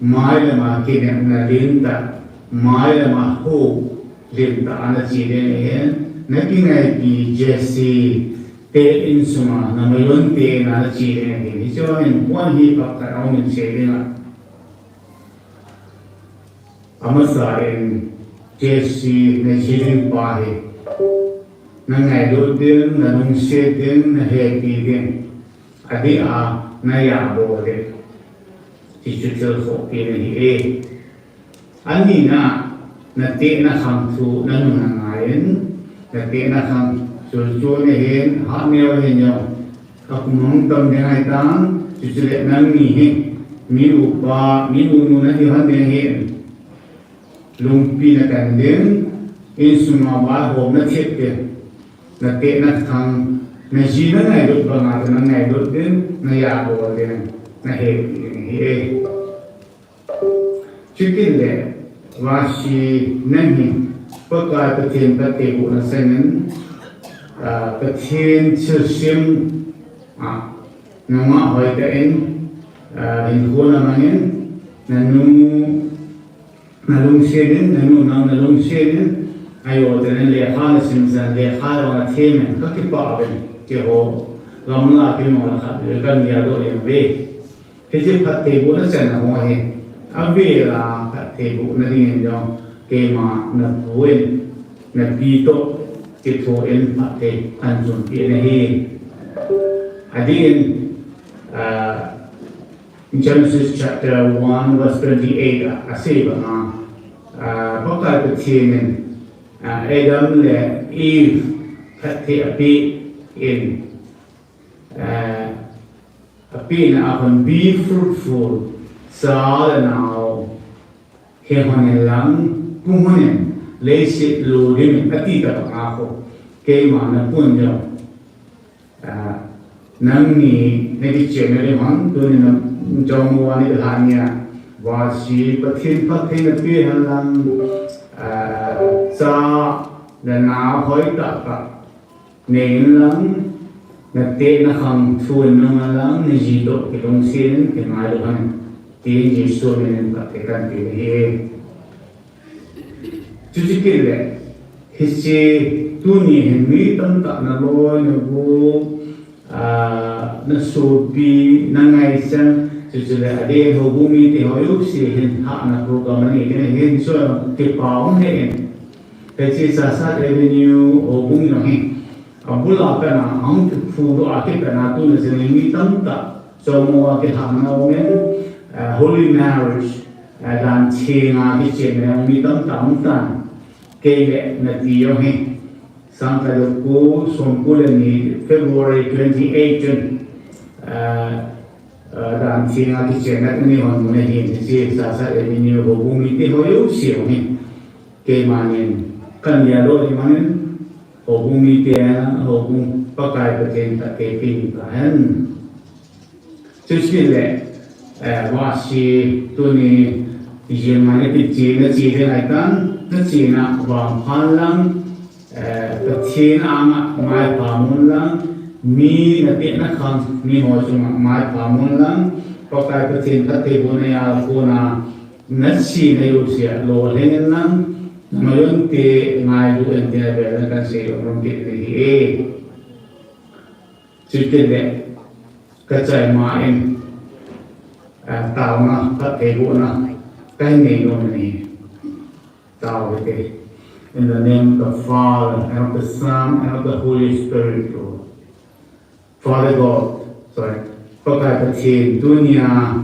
mailama kinepna lentah, mailama hou lentah a nache ding ahin, nakingaipi Jesse te insunga, namajon te in a nache ding ahin. Hiche vangin pon hi phat khat aumin sei dinga. Amasan, Jesse naji ding pa hi, nangailut ding, nalungset ding, nahepi ding, adeh a najabol ding, ti chu thilsohpi ahi e. Anina, natehna khang thu nanung nangaiyin, natehna khang chulchul nahin, hatneo hin jong, akum hung tam ding ahitan, chuchu le nangni hi, mi upa, mi unu nahi hon ding ahin, lungpi nakan ding, insunga vaihom nathet ding, natehna khang, naji nangailut banga chu nangailut ding, najabol ding, nahepi ding ahi e. Chukit le, Vahsi nanghi, Pakai Pathen phattheibohna changin, ah, Pathen thilsem, ah, nungah hoitah in, ah, hinkho namangin, nanu, nalungset in, nanu nang nalungset in, ajoh tah in lekha nasim chan, lekha jong nathem in, kakipah uvin, keiho, gamla kinol khat, kan geldoh jeng uve. Hiche phattheibohna channa ho hi, avela phattheibohna dingin jong, keima napu in, napi toh, kithoin phatthei kahin chonpeh nahi. Adingin, ah, Genesis chapter one verse twenty-eight a, asei banga, ah, Pakai Pathen in, ah, Adam le Eve phatthei apeh in, eh, apehna a kon, "Be fruitful, cha le nao hing lhon in lang, pung lhon in, leiset lolhing in," ati tah banga kon, keima napu in jong, ah, nangni nakichenna ding hon, tuni na, chommu a nikho lhah nia, Vahsi, Pathen phatthei napeh hen lang, ah, cha le nao hoitah tah nei in lang, natehna khang thu in nung in lang, naji toh kilungset in, kingailu hen, tin Jesu minin phatthei kahin pe nahi. Chuche kit le, hiche tuni hin mi tamtah naloi nagol, ah, nasopi, nangaichat, chuchu le adeh in houbung mite ho jouse hin hahna program anei ding ahin, chuin kipa um hih in. Hiche Churchill's Avenue houbung jong hi, abul a pat a, ahung kiphudoh a kipat a tuna chan in mi tamtah, chommu a kilhahna um in, eh, holy marriage, eh, dan theng a kichenna mi tamtah um tan, kei le nati jong hi, sang khat ja ko som ko le ni February twenty-eight chun, eh, eh, dan theng a kichenna kanei hon mun ahin, hiche Churchill's Avenue houbung mite ho jouse jong hi, keimanin kahin geldoh jeng in, houbung mite, houbung Pakai Pathen phatthei peh tahen. Chuche le, eh, Vahsi tuni jingma nakiche, nache ding ahitan, nachena vangpha in lang, eh, Pathen anga maipha mun lang, mi natehna khang, miho chunga maipha mun lang, Pakai Pathen phattheibohna jal a kona, nachena jouse a lolhing in lang, namajonte ngailu in tin avel in kahin sei nom kit nahi e. Chuti le, kachai ma in, ah, taona, phattheibohna kahin nei nom nahi. Tao hite. In the name of the Father, and of the Son, and of the Holy Spirit, Lord. Father God, Sorry. Pakai Pathen, tunia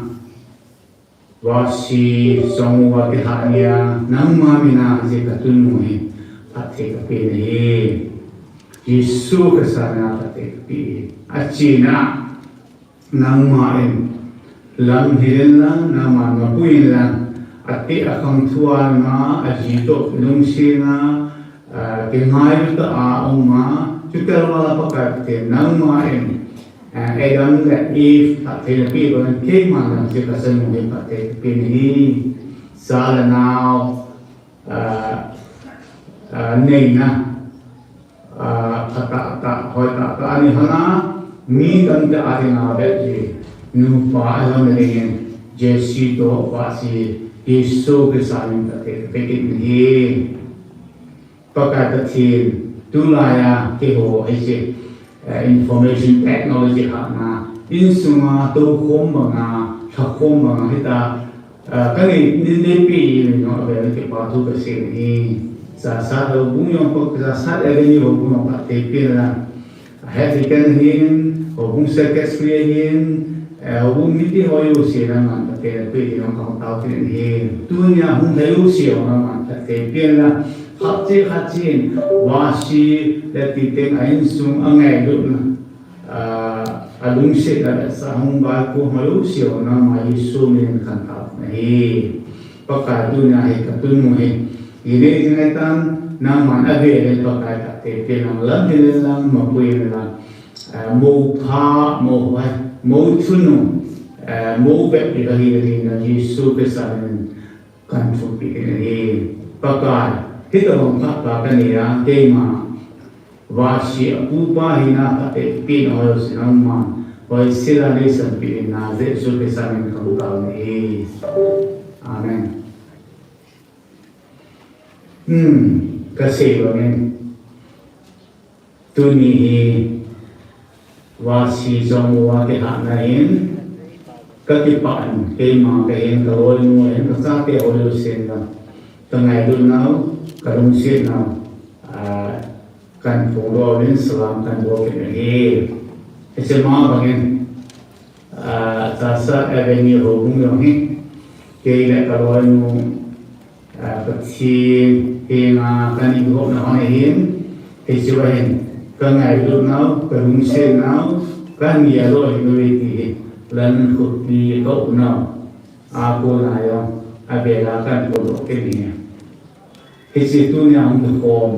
Vasi Chongu a kilhah nia, nangma mina hiche katunu hi phatthei kapeh nahi. Jesu Christa mina phatthei kapeh ahi. Achena, nangma in lamhil inlang, nangma mapui inlang, ateh akhang thu a ima, ajitoh lungsetna, ah, kingailu tah a um a, chuti val a Pakai Pathen, nangma in, ah, Adam le Eve phatthei napeh bangin, keiman jong hiche kachanu hi phatthei kapeh nahi. Cha le nao, ah, ah, neina, ah, phatah tah, hoitah tah ana hon a, mi tamtah a dinga bep hi, nupa ahina dingin, Jesse toh Vasi Jesu Christa min phatthei kapeh kit nahi. Pakai Pathen, tulai a keiho hiche, eh, information technology hahna, insunga toukhom banga, lhakhom banga hita, eh, kanei, nei, neipeh jeh in jong avel in kipa thu kasei nahi. Chasat houbung jong pa, Chasat Avenue houbung jong phatthei pen lang. Head Deacon ahin, houbung secretary ahin, eh, houbung mite ho jouse nangman phatthei napeh ding jong kahung tao kit in ahi. Tunia hung lhai jouse jong nangman phatthei pen lang. Khat cheh khat cheh in, Vasi le Titeng a insung angailutna, ah, alungsetna le sa hung bai ko ma jouse jong nangma Jesu min in kahin tao nahi. Pakai, tunia hi katunu hi, inei jingai tan, nangman avel in Pakai phatthei pen lang, lamhil inlang, mapui inlang, eh, mou pha, mou hoi, mou thunung, eh, mou bep hi kahi ding in Jesu Christa min in kahin thumpi kit nahi. Pakai, hitobang phat pa kanei a, keima Vasi apupa hina phatthei kapeh na ho jouse nangman hoisel a neisanpeh in, Jesu Christa min in kahin tao nahi. Amen. Hmm, kasei bangin, tuni hi Vasi Chongu a kilhahna hin kakipah in, keima kahin, kaloinu ahin, kachate ho jousen jong, kangailutnau, kalungsetnau, ah, kahin phongdoh uvin, salam kahin bol kit nahi. Hiche ma bangin, ah, Chasat Avenue houbung jong hi, kei le kaloinu, ah, Pathen henga kahin ihopna hon ahin, hichea hin kangailutnau, kalungsetnau, kahin geldoh hih uve ti hi, London khopi kaumnau a kona jong avel a kahin phongdoh kit nahi. Hiche tunia hung kikhom,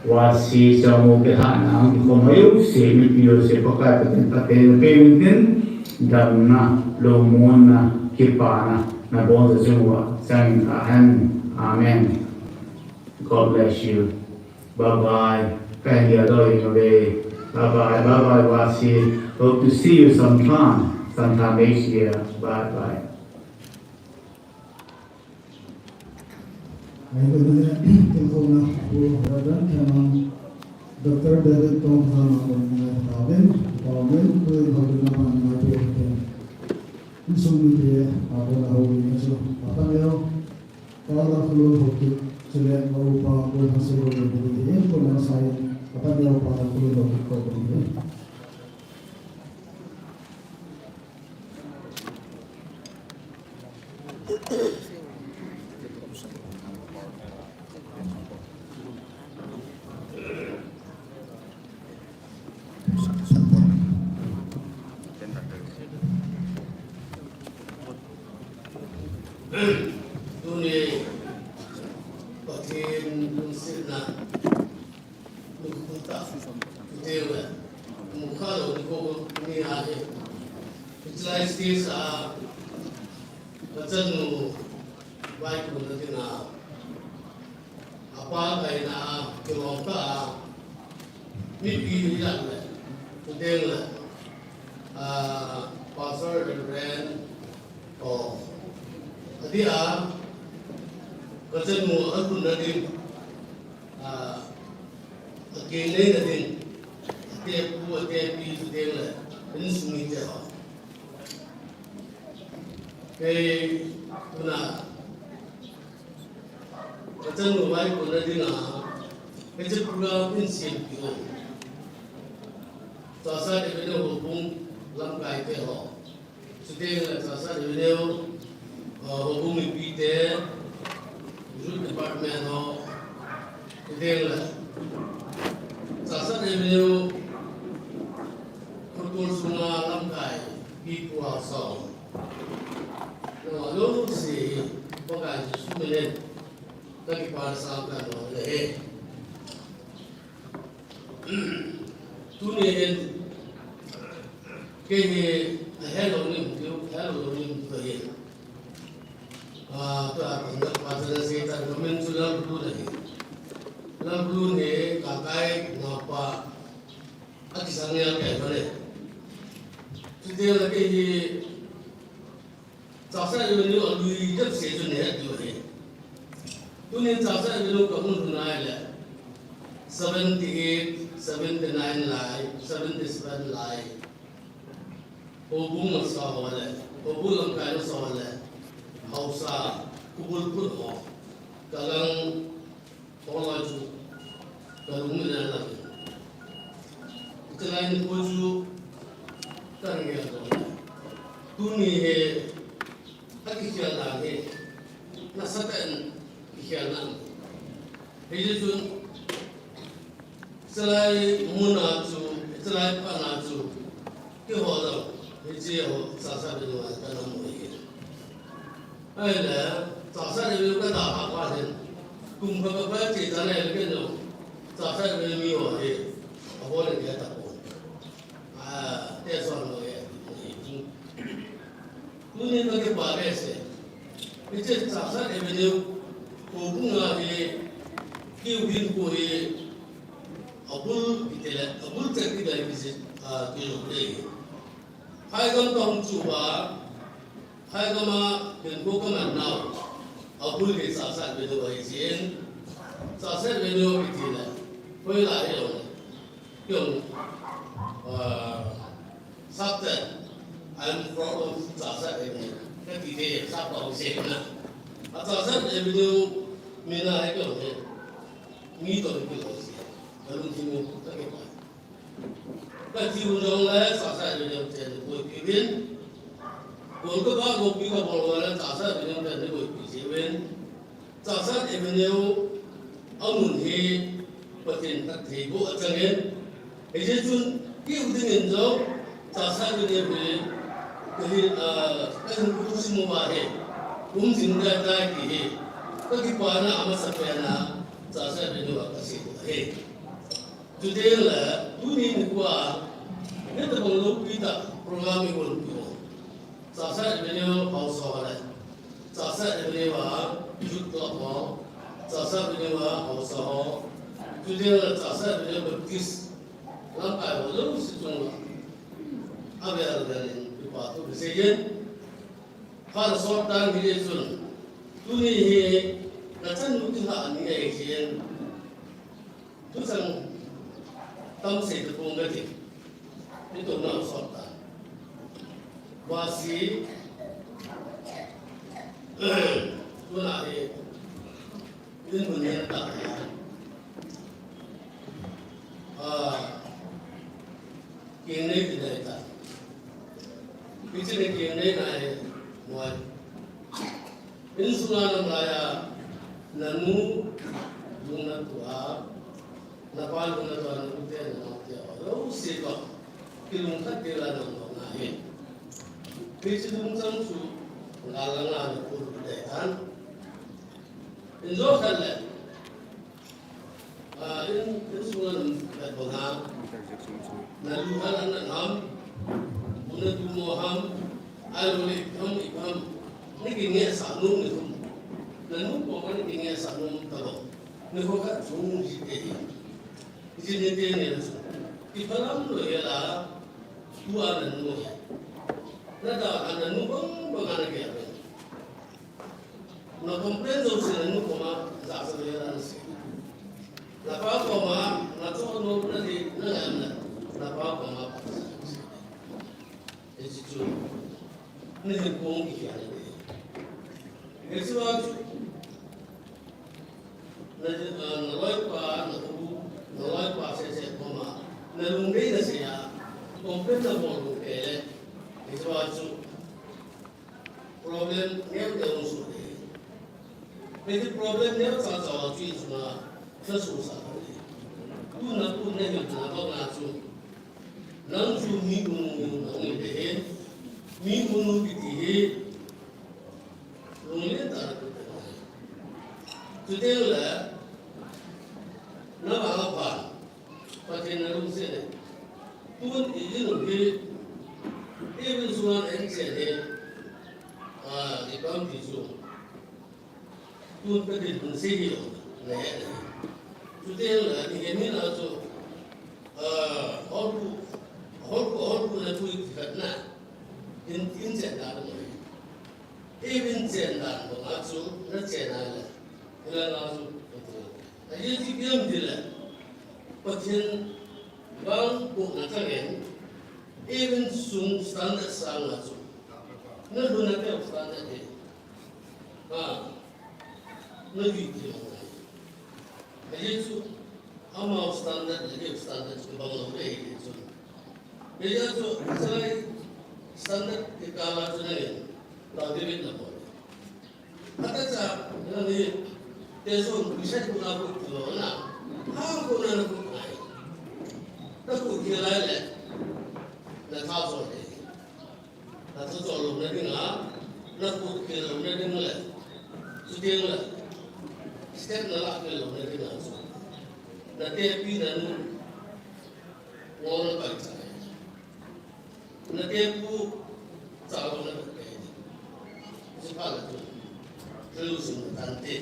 Vasi Chongu kilhahna hung kikhom ho jouse, mipi jouse, Pakai Pathen phatthei napeh uvin tin, damna, lungmonna, kipana nabonchauva chang in kahen. Amen. God bless you. Bye bye. Kahin geldoh jing uve. Bye bye. Bye bye, Vasi. Hope to see you sometime, sometime next year. Bye bye. Ahi, tuni tilkhouna Pu Reverend Themang, Doctor David Tongthang a kon ngai tauvin, tauvin, tun houbung a pan ngai tauvin. Insung mite a kon a houin a chu, Papa Neo, Pala Khulun Haokip, chule a upa Pu Hasebo le, in kon a sai, Papa Neo, Pala Khulun Haokip ko kon. Tuni Pathen lungsetna nikho tah, tuni le, mukha lou nikho ni ahi. Hiche lai stage a, kachanu vaikunna dinga, apa kaina a, kilom tah a, mipi ni lah le, tuni le, ah, Pastor Reverend, oh, adeh a, kachanu akunna ding, ah, Akeng neina ding, atepu, atepi, chuteng le, insung mite ho. Kei, tuna, kachanu vaikunna dinga, hiche program in sempeh u. Chasat Avenue houbung, lamkai te ho. Chuteng le Chassad Avenue, uh, houbung mipite, Youth Department ho. Chuteng le Chassad Avenue, Khotol sunga lamkai, pipu a song. Nangho jouse hi, Pakai Jesu minin, kakipah sah kahin bol e. Tuni hin, kei hi, ahelou nim tiu, ahelou nim tiu hi. Ah, tua, tua, tua, tua, tua, tua, tua, tua, tua, tua, tua, tua, tua, tua, tua, tua, Chuteng le kei hi Chassad Avenue alui dep se chu nahet diu ahi. Tunin Chassad Avenue kahung lhun nai le seventy eight, seventy nine lai, seventy seven lai. Houbung masa ho le, houbung lamkai masa ho le, haosa, khubul phut ho. Kalang Hola chu, kalung le la. Italai ni ko chu, kangel to. Tuni hi, akikhel dan hi, nasatah in kikhel na. Hijeh chun, italai muna chu, italai pana chu, kiho lo, hiche ho, Chassad Avenue a kana mu hi. Ahile, Chassad Avenue kadalhah phat hin. Kum khat kache chan ahile kei jong Chassad Avenue mi ho hi. Abol in kei tapon. Ah, te son lo e. Tuni kakipah behseh. Hiche Chassad Avenue houbung a hi. Keu hin ko hi. Abul kiti le, abul chet kiti le kisi, ah, kilo le. Phaigam kahung chu uva, Phaigam a, hin ko kaman nau, abul hi Chassad Avenue ahi jin, Chassad Avenue kiti le, hoilai hilou le, kei jong, ah, Sapten, I'm from Chassad Avenue, kati te, Sap kahung sei na. A Chassad Avenue, mi na hai kei jong he, mi to ni kei jong sei, kalungthim in, kakipah. Kathi u jongle, Chassad Avenue ten boipi uvin. Kolkata loupi kabol jongle, Chassad Avenue ten boipi ji uvin. Chassad Avenue amun hi Pathen phattheiboh achangin. Hijeh chun, kei u dingin jong, Chassad Avenue hi, kahin, ah, kahin kum sim uva hi. Kum jing dai dai ti hi. Kakipana amasapen a, Chassad Avenue a kasei u ahi. Chuteng le, tuni nikho a, hitabang loupi tah program i bol u. Chassad Avenue haosa ho le, Chassad Avenue a youth club ho, Chassad Avenue a haosa ho, chuteng le Chassad Avenue Baptist lamkai ho jouse chunga, avel vel in kipa thu kasei in, phat asot tan hijeh chun, tuni hi nachanu kilhah ni ahi jin, Thuchang tam sei tapong kati. Nitou na sot ta. Vasi. Tuna hi. Dinmun hi ta. Ah. Keng nei ti nei ta. Hiche ni keng nei na hi. Moi. Insunga nalai a, nanu lungna tua, napa lungna tua, nanu te, nanu te, jouse tua, kilungkhat tila nanu na hi. Hiche lungchang chu, nalanga na kul dei tan. Injo khat le, Ah, in, insunga na vet bang ham. Nalu hal an ham. Muna tu mo ham. Ahilou le ipi ham, ipi ham. Nakingaisah nom ni ham. Nanu koma nakingaisah nom tabang. Nikho khat chung ji te hi. Ji ni te ni na su. Ipi lam lou hela. Tua nanu hi. Nada nanu bang bang ana kya. Na complain jouse nanu koma, jahcha le ana sei. Napa koma, nachoh nom nadei, nangam na, napa koma. Hichu, nahin kong kikhel le. Hichu a chu, na, ah, naloipa, napu, naloipa sese koma, nalungdei nasei a, complain nabol lou le. Problem neo neo hung soh e. Hiche problem neocha cha chu ichunga na sohsah lou e. Tuna tun na hilna banga chu nang chu mi unu na hung hi. Mi unu kiti hi lunglen tah a na kiti. Chuteng le na vang a pha Pathen na lungset e. Tun i in u hi, i in sunga in chen hi, a, i pam ti chu. Tun ka din hung sei hi o, na he na. Chuteng le, ni he ni na chu, a, hol ku, hol ku, hol ku na pui khat na. In, in chen na lo. I in chen na lo, a chu, na chen na le. Ila na chu, a ye ti piam ti le. Pathen Vang ku na ka ngen, even sung standard sang a chu. Na lu na teu standard he. Ha. Na di ti lo na. A ye chu, amau standard, na teu standard chu bang lo he he chu. He ya chu, sai standard ke ka la chu na ngen. Ba de na bo. Hata cha, na ni, te so, bisai ku na ku lo na. Ha ku na na ku ai. Na ku ki lai le. Na tha so le. Na tha so lo na ding a. Na ku ki lo na ding le. Su ding le. Step na la ki lo na ding a. Na te pi na nu. Wo na pa cha. Na te pu cha lo na te. Su pa la tu. Lu sum na tan te.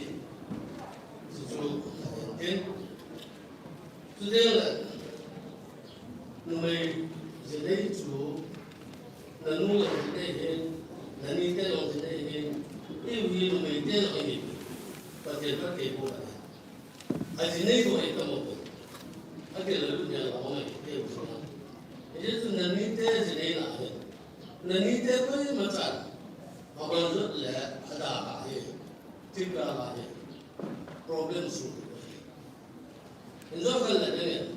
Su chu na tan te. Su te la. Numei ji nei chu. Na nu lo ji nei hin. Na ni te lo ji nei hin. I wi numei te lo hin. Pa te pa te pu la. A ji nei ko e ka mo ko. A ke la lu nya la mo e ke u so na. E je tu na ni te ji nei na he. Na ni te ko e ma cha. A ban lo le a da ka he. Ti ka la he. Problem su ko he. In zo kan la ne.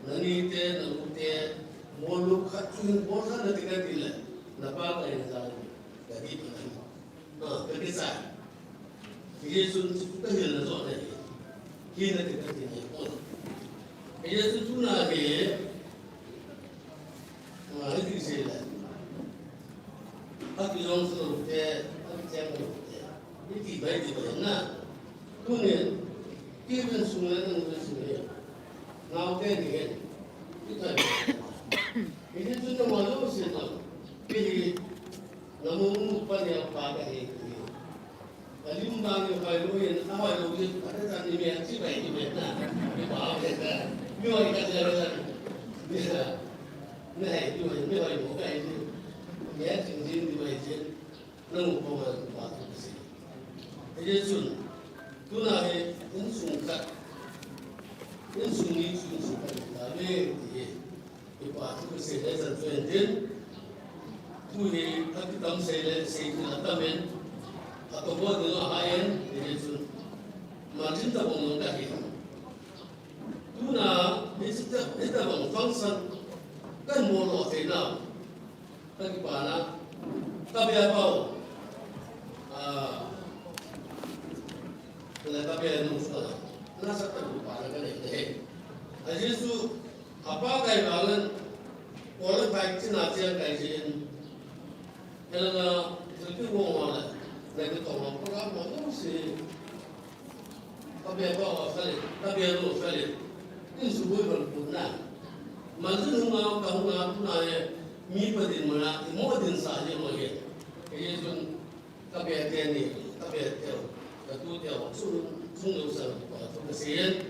Na ni te, na lu te, mo lu khat chu hin bol khat na ti ka ti le. Na pa ka hin za le. Ka ti pa na. Ah, ka kichai. Jesu chu ka hilna joh na hi. Hi na ti ka ti na hi. Jesu chu na hi. Ah, hi ti sei la. A kijong su te, a kicheng te. Hi ti bai ti bai na. Tu ne, ki ben su ne, na ben su ne. Nau te ni he. Hi ta. Hi chu na wa lo se na. Hi. Na mu mu pa ne pa ka he. Alim ba ni hoi lo yin, a hoi lo yin, a ta ni me a chi bai ni me na. Ni ba ke ta. Ni hoi ka ja la. Ni ha. Ni hai ni hoi, ni hoi mo ka ni. Ni a chin jin ni bai jin. Na mu pa ma pa tu si. Ye sun. Tu na he, in sung ka. In sung ni sung sung ka ta me ti he. Kipa thu kasei le chan chu hin tin. Thu hi a kitam sei le sei thil atam in. A to bo ding a hai in, ti le chun. Ma chin ta bong long ka hi. Tuna, hi ta, hi ta bong function. Kan mo lo thei na. Ka kipa na. Ka bia pau. Ah. Le ka bia nu sa. Na sa ka kipa na ka le te. A Jesu Apa kai vangin, Paul kai china chia kai jin. Helanga, thilpi wong wala, na ki tong wang program ma tu si. Ka bia pa wa sale, ka bia lo sale. In su bui ban pun na. Man su nu ma ka hu na tu na ye, mi pa din ma na, mo din sa ye mo ye. Ke ye sun, Ka bia te ni, ka bia te, ka tu te, chung, chung lo sa pa tu ka sei.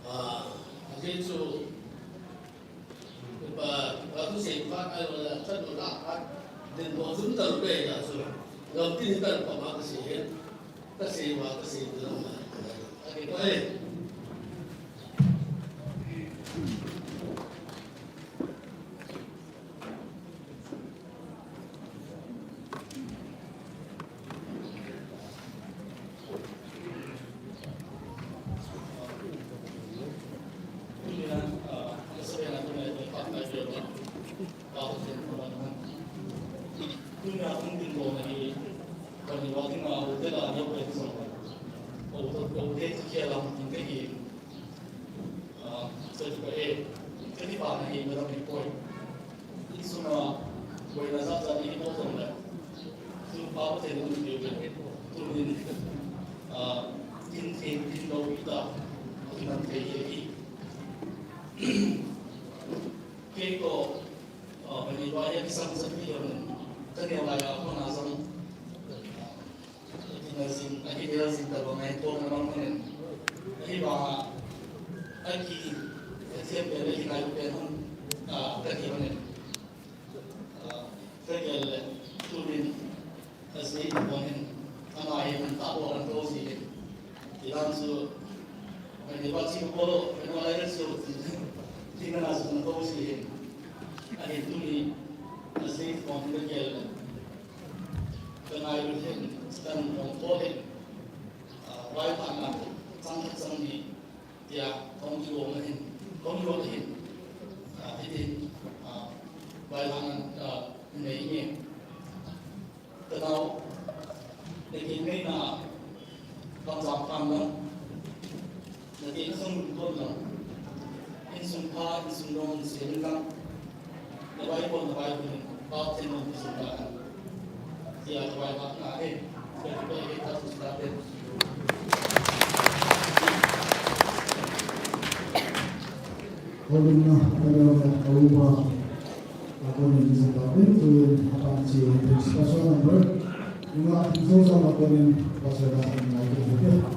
A, a je chu, pa, pa tu sei pa ka lo la, chan lo la pa, den bo zum ta lo be ya chu. Ngam tin kan pa ma ka sei. Ka sei ma, ka sei lo ma. A ke pa e. Ni wa ding a hotel a ni open so. Hotel, hotel ki alam tin ka hi. Ah, so ka e. Ka ni pa na hi madam ni poi. Insung a boina jat jat ni mo tong le. Tu pa ko te ni ni pe. Tu ni. Ah, tin tin tin lo ita. Tin nan te ye ki. Kei ko, ah, bani ba ya kisam sat ni yon. Ka ni wa ya ko na jong. Ina jing, a hi dia jing ta ba ngai to na bang manin. A hi ba, a ki, a thiam pen, a hi ngai pen hon, a, ka hi manin. A, ka gel le, tunin, a si, bang hin, a ngai hin, ta bo kan to si hin. Ilan su, a ni ba chi ko lo, a ni ba lai su, ti na su to si hin. A hi tuni, a si, bang hin ka gel le. Ka ngailut hin, ka nung tho hin, ah, vaihahna chang khat chang ni, tia, kong kigong na hin, kong kigong na hin, ah, hitin, ah, vaihahna, ah, nei nge. Ka nao, na kin nei na, Bangzah phan lang, na ti na sung kon lang, insung pha, insung dong, insung lang, na vai kon, na vai kon, pa chen dong, insung lang, tia ka vai hak na he, ka ti ka he, ka tu sa te. Holding na, ka nao, ka upa. Akonin jong ka pin tuin apan chi special number. Nunga Thingthou jong akonin pasal a ngai tu.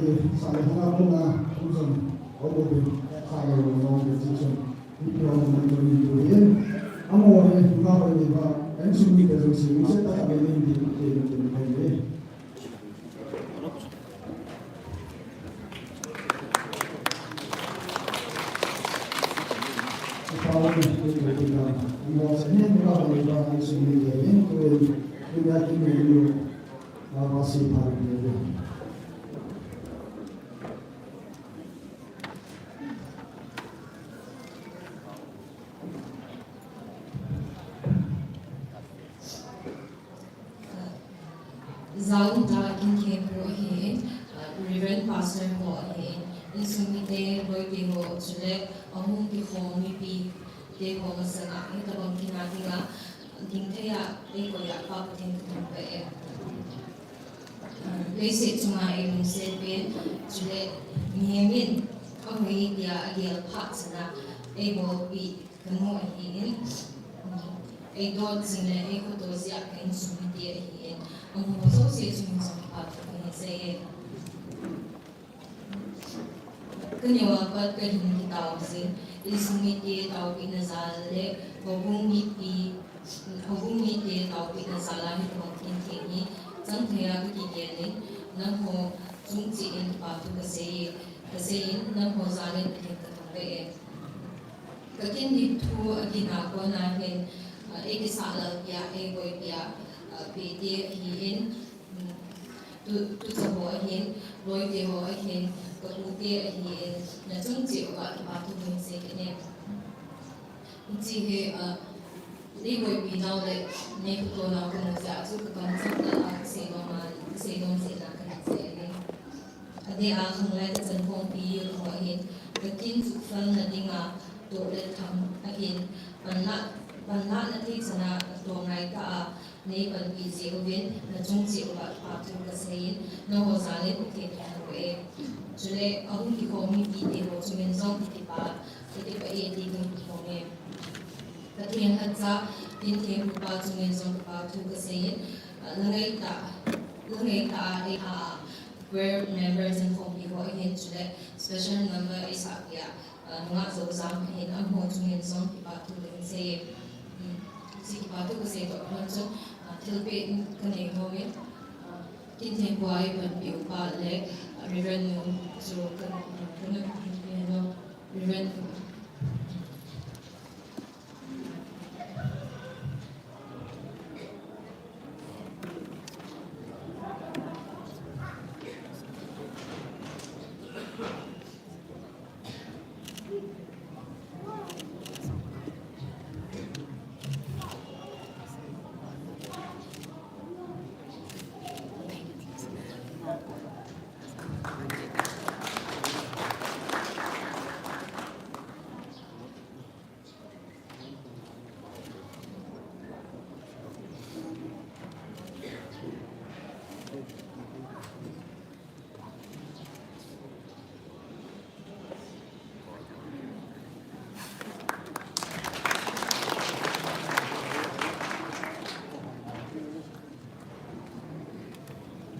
hi, sa le hanga kona, um jong, um jong, sa le hanga kona, um jong, ipi hung um jong, ipi hung. Amaho hi, nga hoi ni ba, insung mite jong si, se ta ka ni ni, ni, ni, ni, ni. Jaum ta kin khen pu ahi, Reverend Pastor ho ahi, insung mite, loi te ho, chule ahung kikhom mipi te ho masanga, hitabang kin a dinga, ding thei a, ei koi a, Pa Pathen kathangvah e. Leiset chunga ei lungset pen, chule mihem in ahoi tia agel phat chana, ei bolpi kanu ahin, ei dot jing le ei khoto jeh a ka insung mite ahin, amaho jouse chunga jong phat kahin sei e. Kaneo a pat kahin kitao jing, Insung mite taopehna jal le houbung mipi, houbung mite taopehna jal a hitabang kitheng hi chang thei a kakigel in, nangho chung cheh in kipa thu kasei, kasei in, nangho jal in Pathen kathangvah e. Kakin ding thu akinah kona hin, ah, eikisah lalpi a, eiboipi a, ah, pehte ahin, um, tu, tucha ho ahin, loite ho ahin, kapute ahin, nachung cheh uva kipa thu kahin sei kit e. Hiche hi, ah, neiboipi nau le neikhoto nau kamu jeh a chu kakamchang tah a kasei nom a, kasei nom jeh a kahin sei ahi. Adeh a khanglai tah chan khompi ho ahin, kakin chukfel na dinga toh le tham ahin, panlah, panlahna thei chan a natoh ngai tah a neipanpi jeh uvin, nachung cheh uva kipa thu kasei in, nangho jal in Pathen kathangvah e. Chule ahung kikhom mipite ho chungin jong kakipa, kakipah e ti kahin phong e. Pathen lhacha, Kintheng upa chungin jong kipa thu kasei in, langai tah, langai tah a eipha a choir member chan khompi ho ahin, chule special number eisahpi a, ah, Nungah Zouzam ahin, amaho chungin jong kipa thu kahin sei e. Um, hiche kipa thu kasei toh kilhon chun, ah, thilpeh kanei nom e, ah, Kintheng upa eipanpi upa le, ah, Reverend nu chu ka, ka, ka, ka, Reverend nu.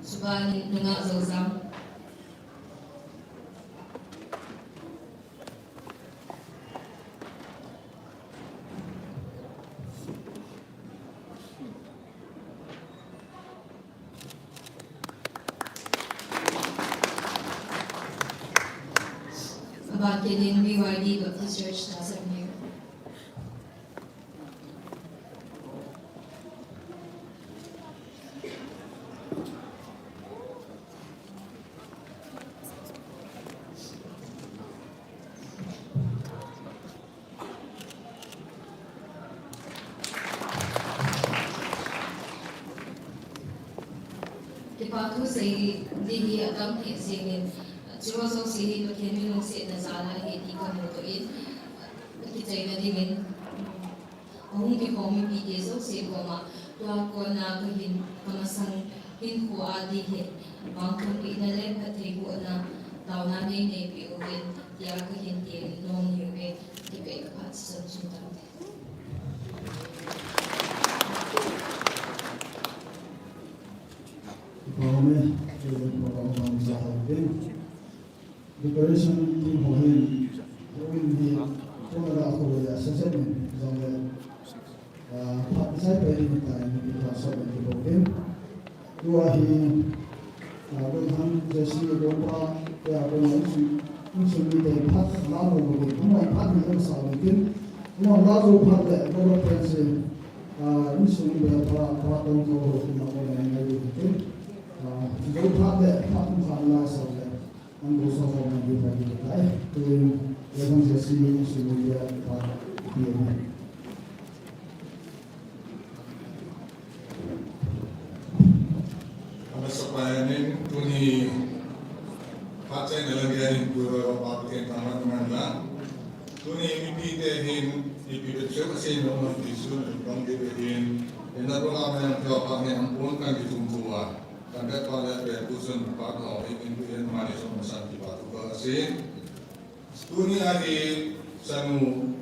Subanin Nungah Zouzam. Aban kit in B Y D Baptist Church, Tasam Hill. Kipa thu sei ding hi atam thei jengin, chuho jouse hi Pathen mi lungsetna jal ahi ti kamuto in, akichaina dingin, ahung kikhom mipite jouse koma, tua kona kahin, kamasang hinkho a ding hin, vangthumpehna le phattheibohna, taona neinei peh uvin, tia kahin tem nom ahiuve, ti peh kaphat chan chu tam te. Program hung sa hou tin. Decoration team ho hin, houin hi, kona la kho le, sa sa min, jong le, ah, phat sai pai ni ta ni ta sa min ki bol tin. Tua hi, ah, Lunghan J C Lungpa, tia kona insung, insung mite phat la mo mo, mo phat ni sa min tin. Mo la zo phat le, mo lo pen se, ah, insung mite phat, phat dong zo ho, mo mo ngai ngai tin. Ah, zo phat le, phat mo phat la sa le. Ang gusto ko ng di pa di tayo. Tuwing, yung J C yung sinuya pa di. Amasapayanin, tuni phat chaina lang yan, puro papakita naman lang. Tuni mipite hin, ipipit siya kasi noon ang tisun, ang panggibihin, yung naroon kami ang tiwapang niya, ang pumunta ang gitumbuwa. Tanggat pa le pe kusun pa no, in, in, in, mani so masan kipa thu kasin. Tuni a hi chanu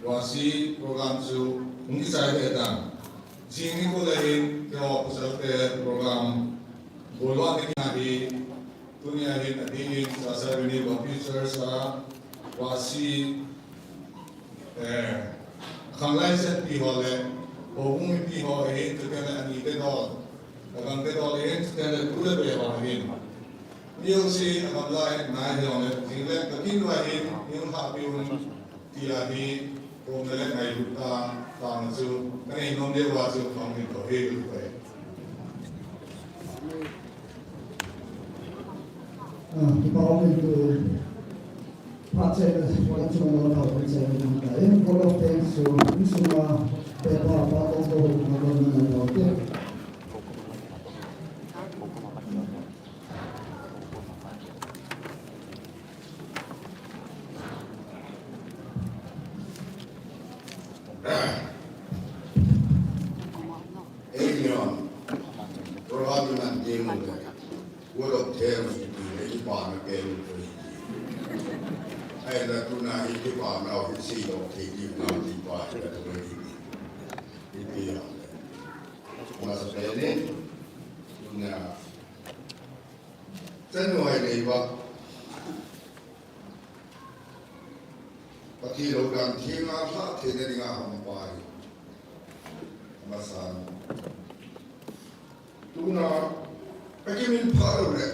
Wasi program chu hung kichai le tang. Jing nikho le hin keiho pasal te program bolwa ding ahi. Tuni a hin adin in Sasai Vini Baptist Church a Wasi Eh, khanglai set pi ho le, houbung mipi ho ahin, chuteng le ani te dol, agam te dol ahin, chuteng le tu le be ho ahin. Mi jouse agam lai ngai hijongle, jing le kakin va hin, hung hahpi un, ti ahi, kum le ngailut ta, tang chu, kanei nom le va chu, khang min to he lu pai. Ah, kipa um in tu, phat chai na, phat chai na, phat chai na, eh, vote of thanks to, insung a, pepa, pa, kong ko, ma, ma, ma, ma, okay. Ei, John, program man ding mo. Word of thanks to you, ei, pa na ke mo. Ai, la tu na, ei, pa na, ei, si lo, ei, di na, di pa, ei, la tu na, ei, di. Ei, di ya. Masa pe ne, tu na, Chanu hai nei va. Pathen lou dan theng a lha theina dinga hung pai. Masan. Tuna, akimin pha lou le.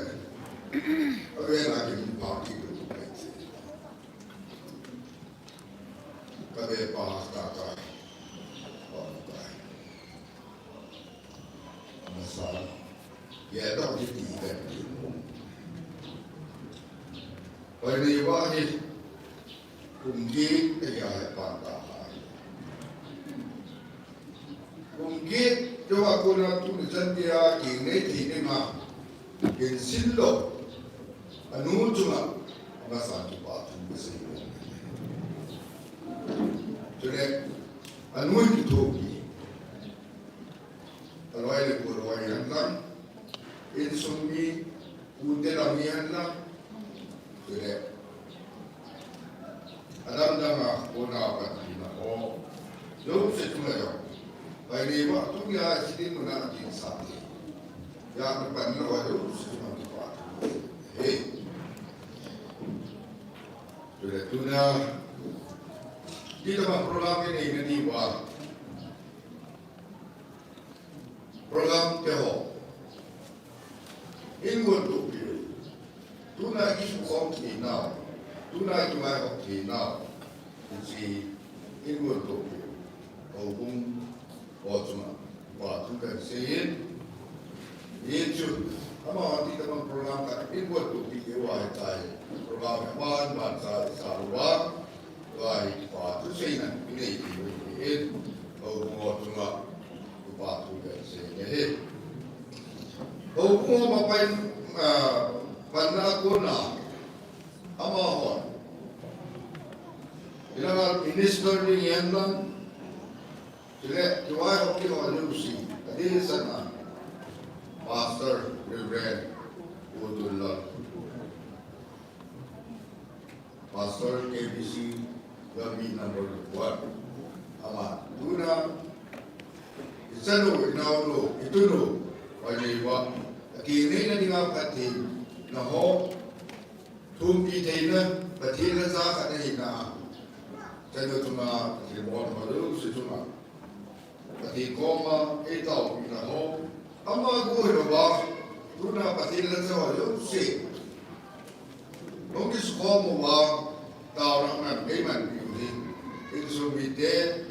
Avena kimin pha kit lou pai. Ka ve pa ta ka. Pa ta. Masa. Ye dau ti ti ka ti. Pai ni va ni. Kum ki te ya he pa ta ha. Kum ki te va ko na tu ni chan dia ki nei ti ni ma. Kin sin lo. Anu chunga, masa kipathu kasei. Chule, anu kithopi. Aloi le pu loi hen lang. Insung mi, ute lang mi hen lang. Chule, Adam dang a kona panpina ho. Jouse chunga jong. Pai ni va tunia sidi muna atin sa ni. Ya na pan na va jouse chunga kipa. He. Tuna, tuna. Kita bang program ini, ini di va. Program te ho. In gon to pi. Tuna ki su khom ki na. Tuna ki mai khom ki na. Ki si in gon to pi. Houbung ho chunga. Kipathu kasei in. Ye chu. Ama hon ti tamang program ka in gon to pi ye wa tai. Program man man sa sa wa. Vai kipathu seina, inei ti in, houbung ho chunga, kipathu kasei in ahi. Houbung ho mapai, ah, panna kona, amahon. Ilanga minister ni yan lang, chule, kiwai ho ki ho ni usi, adi sana, Pastor, Reverend, Udulal. Pastor K B C Gambih number one. Ama, tuna, i chanu, i naonu, i tunu, pai nei va, akinei na dinga Pathen, na ho, thumpi theina, Pathen na cha khat na hina, chanu chunga, Pathen bon ho, lu, si chunga. Pathen koma, ei taopina ho. Ama gu hi lou va, tuna Pathen la cha ho jouse. Hung kisukhom uva, taona man, ei manpi u hi. Insung mite,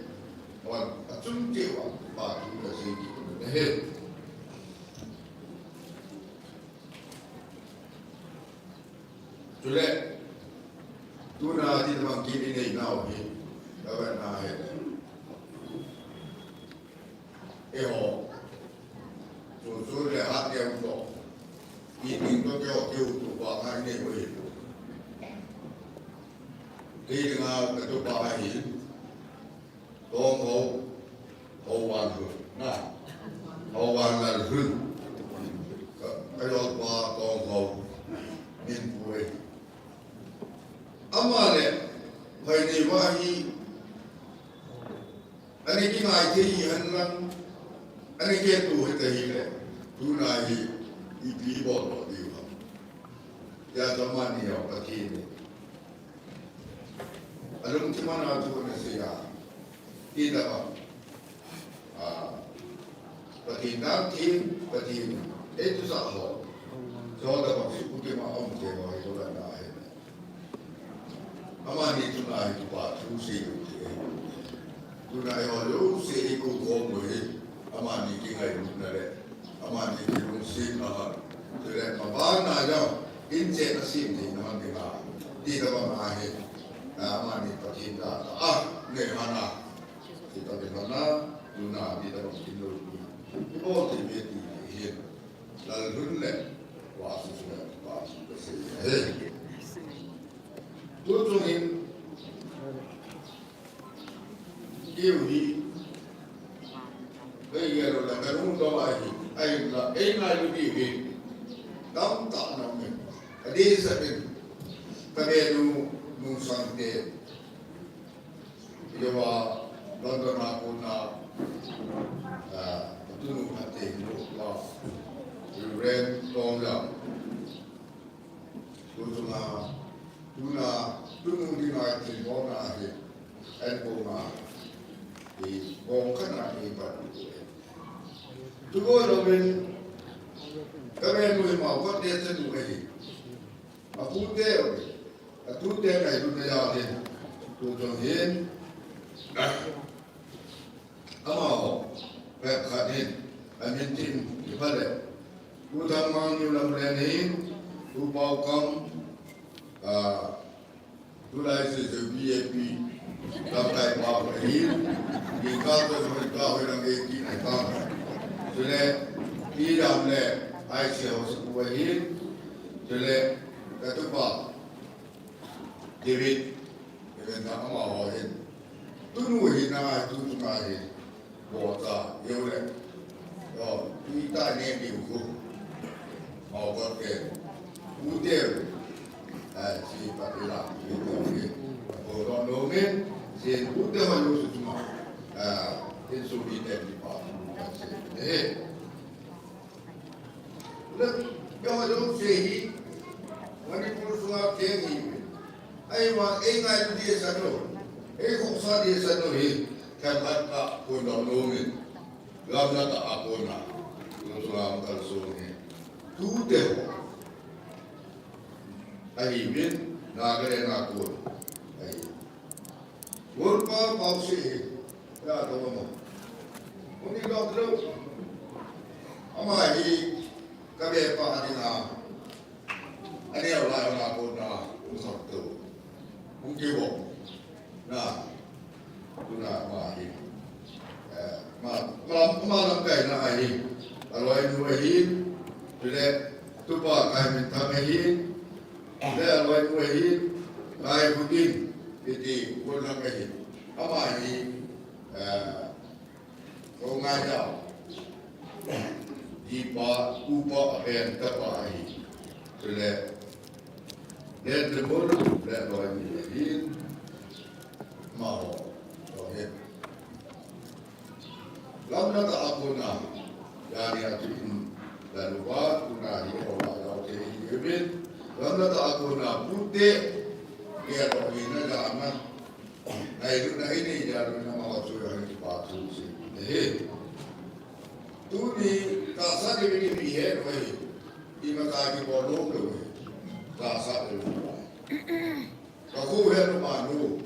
hon, achung cheh uva, kipathu kasei kit u ahi. Chule, tuna ti tamang kit inei nau hi, ka vet na hi. Eiho, chu chu le hat le to. Ipi to keiho keu tupa ngai nei ho hi. Kei dinga ka tupa ahi. Tongho, Hovan Hun, na. Hovan Lal Hun. Ka, ka jolpa Tongho, min pui. Ama le, Phaineiva hi, ani kingai thei hi hen lang, ani ketu hita hi le, tuna hi, ipi bol bol diu ham. Tia chu amani jong Pathen in. Alungthim a na thu ana sei a. Ti tah a. Ah, Pathen dan thim, Pathen ei thusah ho. Chu tah a Supreme Court a um thei ho hi chu kana he. Amani tuna hi kipa thu sei u ti e. Tuna hi ho jouse i kou khom u hi. Amani kingailutna le. Amani kilungsetna ha. Chule mabana jong in che na sim thei na man ding a. Ti tah a ma hi. Amani Pathen da ta a. Ne hana. Ti tah a hana. Tuna ti tah a kin lo. Ibol thei ve ti hi. Lallhun le. Wa su su le. Wa su ka sei. He. Tu chung in. Keu hi, kei gel lou le, ka nu dong ahi, ahinla, ei ngailu diu hi, tamtah na um e. Adeh sah in, ka benu, nu sangte, Iowa, London a kona, ah, tunu khat te, nu pa, Reverend Tom Lam. Tuchunga, tuna, tunu dinga thilbolna hi, eikou ma, i bong khat na i pat u e. Tuboi louvin, ka benu hi Mao Kotdet chanu ahi. Apute, atute ngailutna jal in, tuchung hin, Amaho, phabep khat hin, amin thim, kipah le. U Thangmang New Lamlen hin, U Paokam, ah, tulai se se B A P, lamkai pa hin, kikal to se ka hoi lang e ki ai pa. Chule, i lam le, ai se ho se ku hin, chule, ka tupa, David, David na amaho hin. Tunu hi na, tu tu na hi. Bo ta, yo le. Yo, tu ta ne ni ku. Mao Kotdet. U te. Eh, si pa te la, u te. Bo lo no me, si u te ho yo su tu ma. Eh, in su bi te ni pa. Eh. Le, keiho jouse hi, Manipur sunga kei hi. Ahivang, ei ngailu ding asan lou. Ei khohsah ding asan lou hi. Themkhat ka kon dong lou min. Gamla tah a kona. Lou sunga kalson hi. Tute ho. Ahi min, Nagaland a kon. Ahi. Golpa Paosi hi, ya to mo. Uni dok lo. Ama hi, ka be pa ani na. Ani a lai na ko na, u sak to. U ke bo. Na. Tuna ama hi. Eh, ma, ma, ma lamkai na ahi. Aloi nu ahi. Tule, tupa kai min tham ahi. Le aloi nu ahi, Lai Hudin, iti, Gunhang ahi. Ama hi, eh, ko ngai dau. Dipa, upa, apen, tapa ahi. Chule, le, le, bol, le, aloi nu ahi. Ma ho, ho he. Gamla tah a kona, yani a tuin, la lupa, tuna hi, ho la, la, te, hi, hi, bin. Gamla tah a kona, pute, ya, to, hi, na, la, na. Nai, lu, na, hi, ni, ya, lu, na, ma, ho, su, ya, hi, pa, tu, si. He. Tuni, ka sa, ni, ni, ni, he, no, he. Ima, ka, ki, bo, lo, lo, he. Ka sa, ni, ni, ni. Ka khu he nu ma nu.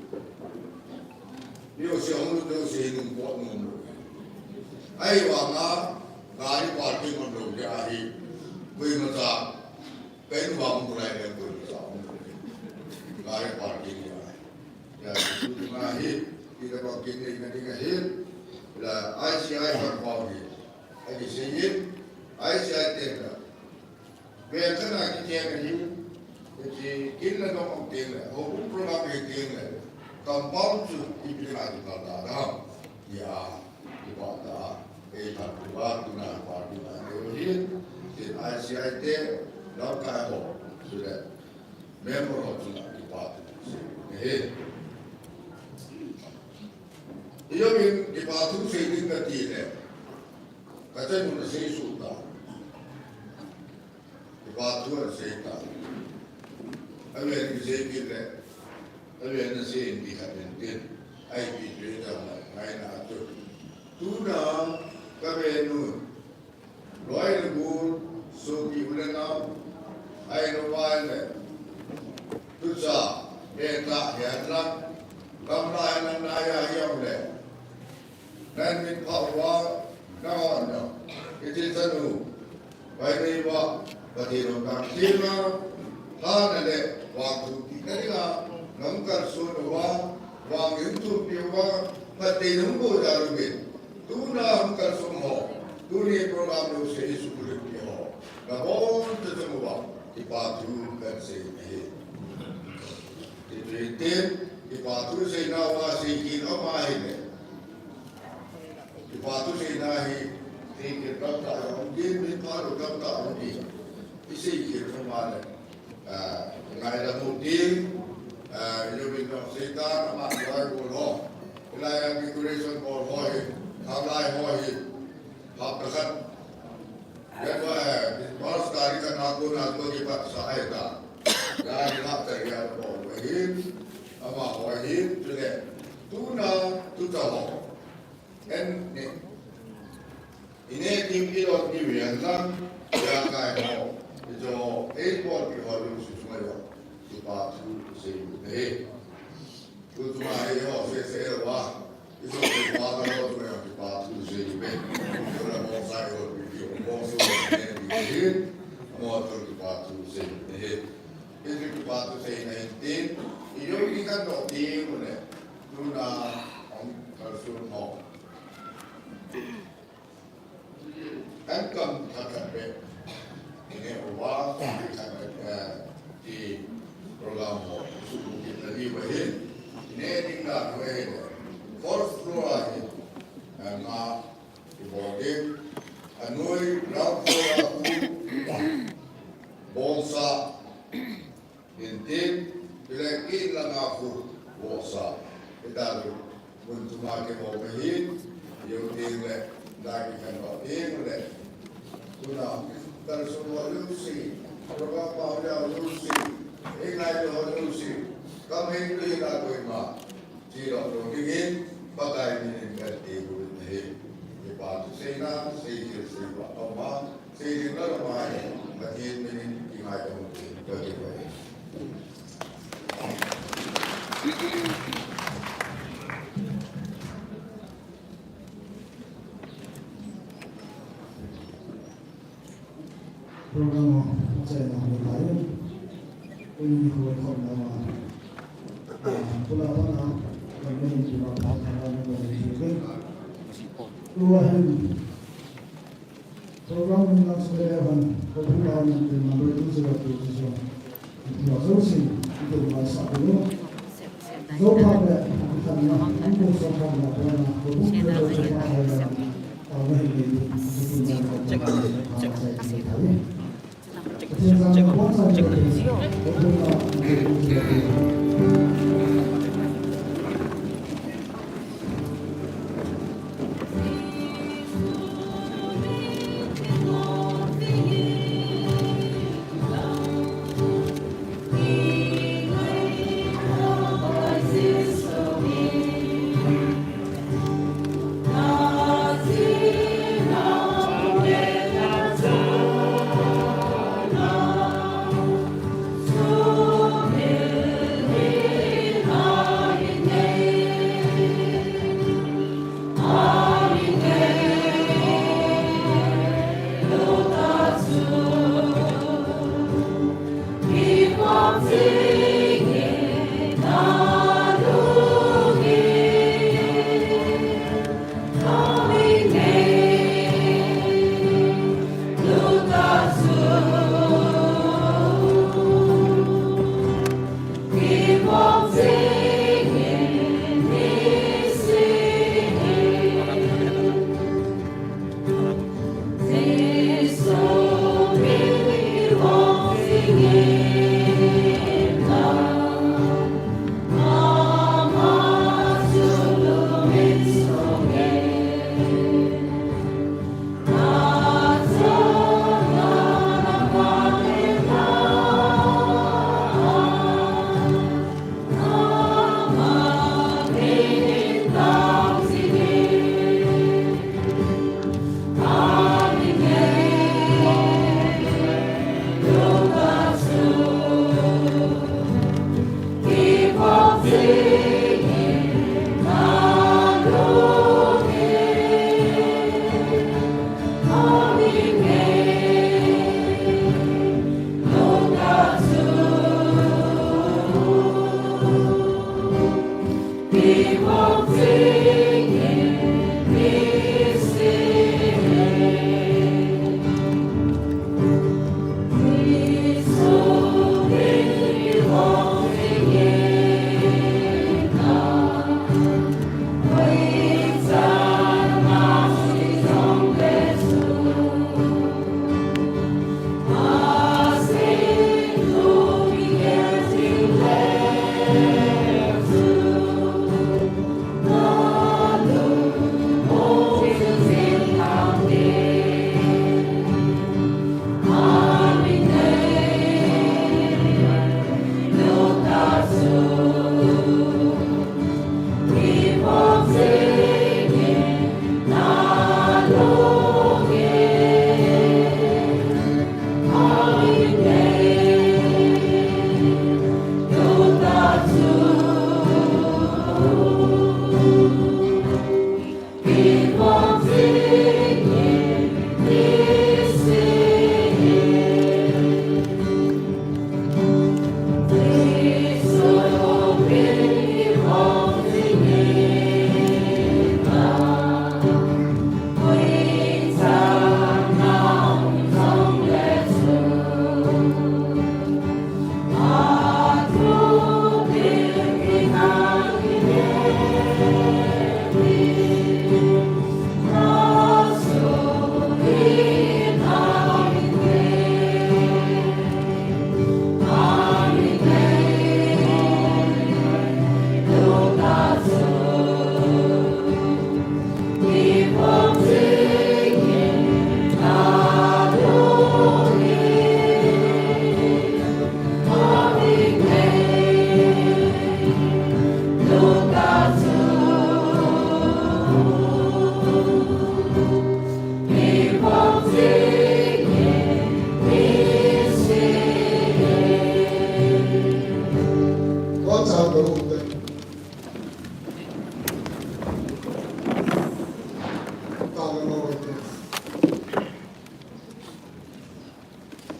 Ni o se hong lu te o se nu po nu nu. Ahivanga, gari parking on lo ke ahi. Koima cha. Kai nu ba mu lai le koima cha. Gari parking ya. Ya, tu tu na hi. Kita parking ni na dinga hi. La I C I ka pa hi. Ai se hi. I C I te la. Ve kana ki tia na hi, ki kin la dong ong ting le, ho um program hi ting le, compound chu i pi na ki pa ta da, ya, ki pa ta, e ta ki pa tu na pa tu na ne hi, ki I C I te, lau ka ho, su le, member ho chu na ki pa tu, su ne hi. Iyo min ki pa tu se ding ka ti le, ka te mun se su ta. Kipa thu asei ta. Avel kisei kit le. Aven a sen di khat in tin, ai pi pe ta ma ngai na tu. Tuna ka ve nu, loi le gu, so ki u le na, ai lo vai le, tu cha, be ta he la, kam lai na na ya ya le. Nan min pha uva, na hon na. Iti chanu, pai nei uva, Pathen hon kang thim a, tha na le, vang thu ti ka dinga, nang kal sun uva, vang in thu pi uva, Pathen hon bo ja lu bin. Tuna hon kal sun ho, tuni program lo se isu kulit pi ho. Na bon te chanu uva, kipa thu kan sei ahi. Iti tin, kipa thu sei na uva sei kin ama hi le. Kipa thu seina hi, thei kit tamtah a um din, min pha lou tamtah a um din. I sei kit thei ma le, ah, ngaidam u tin, ah, i lo min nong sei tan, ama loi bol ho. I lai a decoration bol ho hi, thanglai ho hi, hapta khat. Yan va, eh, March tarik khat na kon a kon kipat sa ahi ta. Yan hapta yan bol ho hi, ama ho hi, chule, tuna, tuta ho. En ne. Ine ting i lot ni wi an lang, ya kai ho. I jo, ei bol pi ho lu su su yo. Kipa thu sei u te. Ku tu ma ei ho se se lo wa. I jo kipa ka lo tu yo kipa thu sei u be. Ko la mo sa yo pi pi mo su ne ni hin. Mo tu kipa thu sei u te. I jo kipa thu sei na hin tin. I jo ki kan do ti mu ne. Tuna, ong kal su mo. An kam khat khat be. Ine uva, khat khat, eh, ti program ho, su ku kit na ni ba hin. Ine ding da ho hin. First floor a hin. Eh, ma, i bo ding. Anoi, ground floor a ku. Bonsa. Hintin, pilai kin langa khu, vohsa. Ita lu, mun tuma ke mo ke hin, yo tin le, na ki kan ba tin le. Tuna, kal su mo lu si, program ba ya lu si, e ngai lo lu si, kam hin lu hi la koi ma. Chi lo lo dingin, Pakai min in kan ti bu in ahi. Kipa thu seina, sei thil sei ba, toma, sei ding la lo ma hi, Pathen min in kingai ta mu ti, ka ti ba hi. Program ho, achaina ho tai. Uni ho khom na ma. Ah, pula pa na, kan ni ki ma pa na na ni ki. Tua hin. Program ni na sule han, ko pula ni ki ma bai tu se la tu se. Tua so si, tua ma sa ko. Zo pa le, kan na, ko so pa na, ko na, ko bu ko so pa na.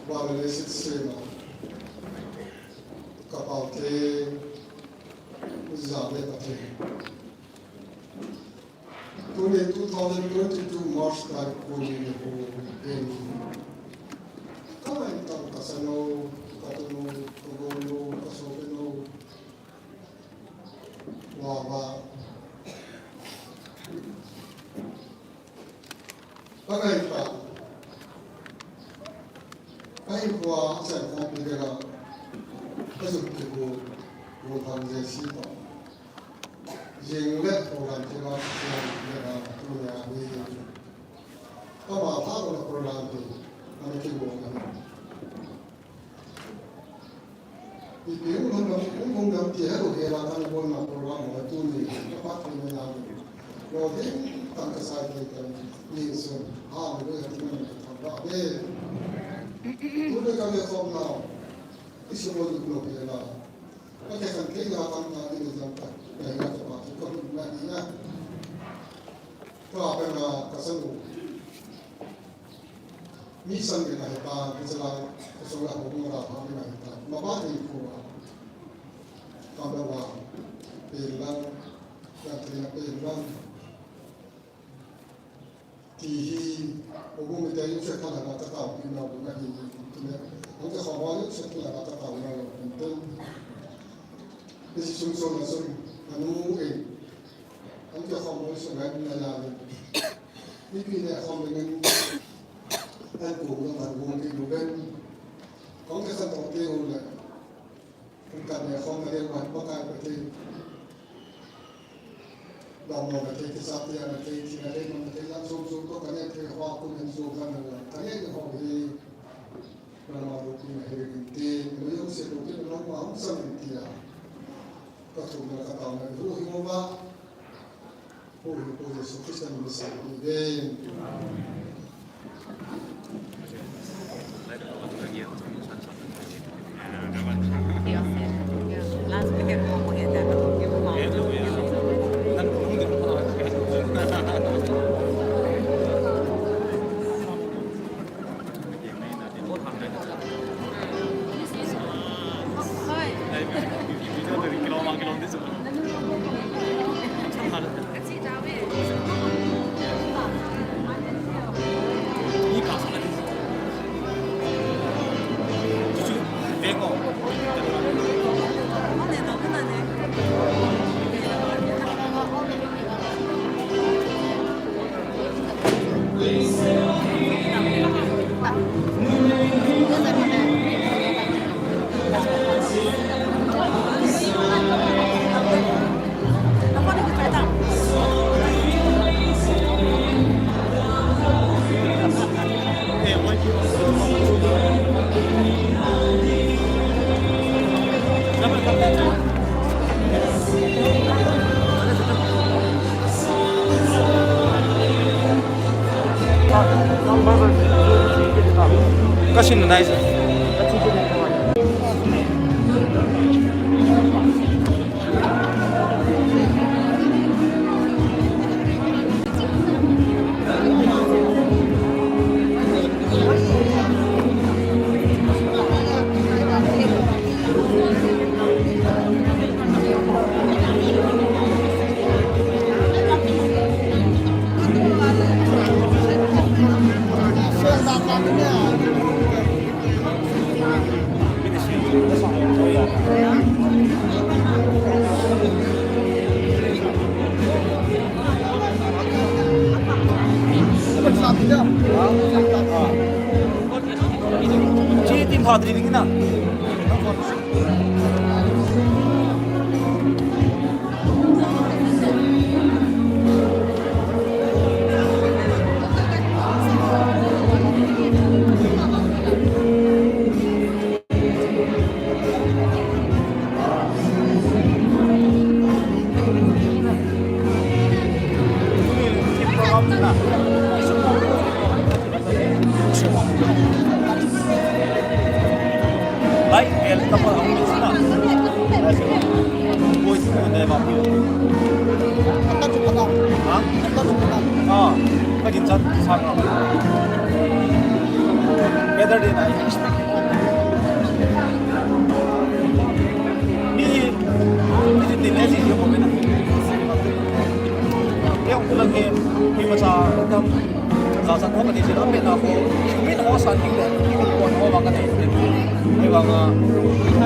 Vale le sit sema. Kapau te za le pate. Tuni two thousand twenty-two March tarik kuni ni hu pen. Kamai tam kasano, katunu, kagonu, kasopinu. Wa wa. Pakai pa. Pakai pa, sa ko pidera. Kasu kibu, bu tham je si pa. Jing le program te ba, jing le ba, tu le a ni. Kama pa ko program te, ani ki bo na. Ipi hung lhung dam, hung lhung dam ti helu hela kan bol na program ho tuni, ka pa tu le na. Lo ding tang ka sai ke kan, ni sun, ha, lo ya ti man ka ba be. Tu le ka le khom na, isi bol lo hela. Ka te kan ke ya kan na ni jam ta, ya ya ta pa tu ka na ni ya. Ka pa na ka sa lo. Mi sang ke na he ta, mi sa la, ka sa la ko mo la ta, mi na he ta. Ma ba ni ko wa. Ka ba wa. Pe lang, ya te na pe lang. Ti hi, o bu mi te yu se ta la ta ta, mi na bu na hi, tu ne. Ang te khawa yu se ta la ta ta, mi na lo, tu. Isi sung sung na sung, anu e. Ang te khawa yu sung na la. Mipi le khom le ngen. An ku lo man ku ti lu ben. Kong ke san tong te u le. Kan kan le khom le man ba kai ba te. Ba mo ba te ke sa te na te ti na te mo te la sum sum to kan le te khwa ku men su kan le. Kan le ho hi. Kan ma lu ki na he rin te. Mo yo se lu ki lo ma hum san ti ya. Ka thum na ka ta na ru hi mo ba. Kasin na nice. Chi tin tha dri ding na. Lai, el tapal ang na. Boys ko na ma. Ha? Ah. Ka ginchat sang a. Better than I expect. Mi, mi tin le si ko mena. Kei hung lang ke, mi ma sa tam. Sa sa ko ka ni si la pe na ko. Mi ho sa ni le, mi ko ko ho ba ka ni. Ni ba nga.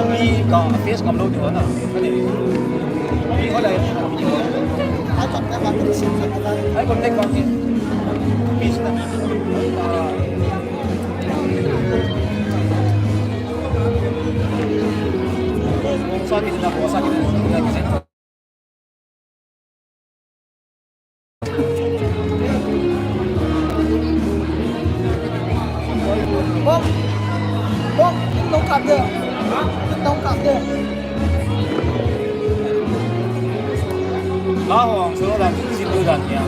Mi ka face kam lo ni wa na. Ka ni. Mi ho la. Ai contact ba ki si. Ai contact ba ki. Bom, bom, tin tong kap de. Tin tong kap de. La ho ang solo dan, tin sin lu dan ya.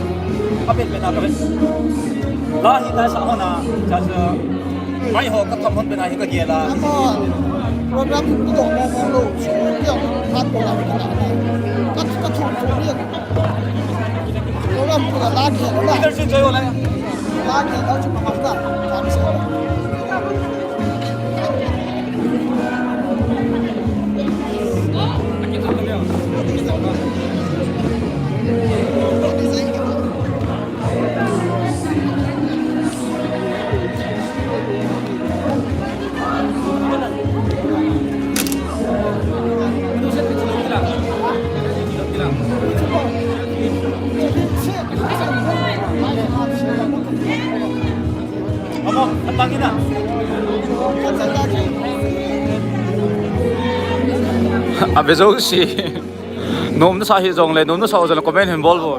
Kapit pit na kapit. La hi ta sa ho na, sa sa. Mai ho ka kam hon pe na hi ka gel a. Amo, program hi pu dong mo mo lo, su pu dong, hat ko la, ka, ka thu, thu ni. Program pu la, la gel la. Leadership jai wala. La gel la, chu pa ka, ka, ka. Ave jouse. Nom nasa hi jongle, nom nasa jongle comment hin bol vo.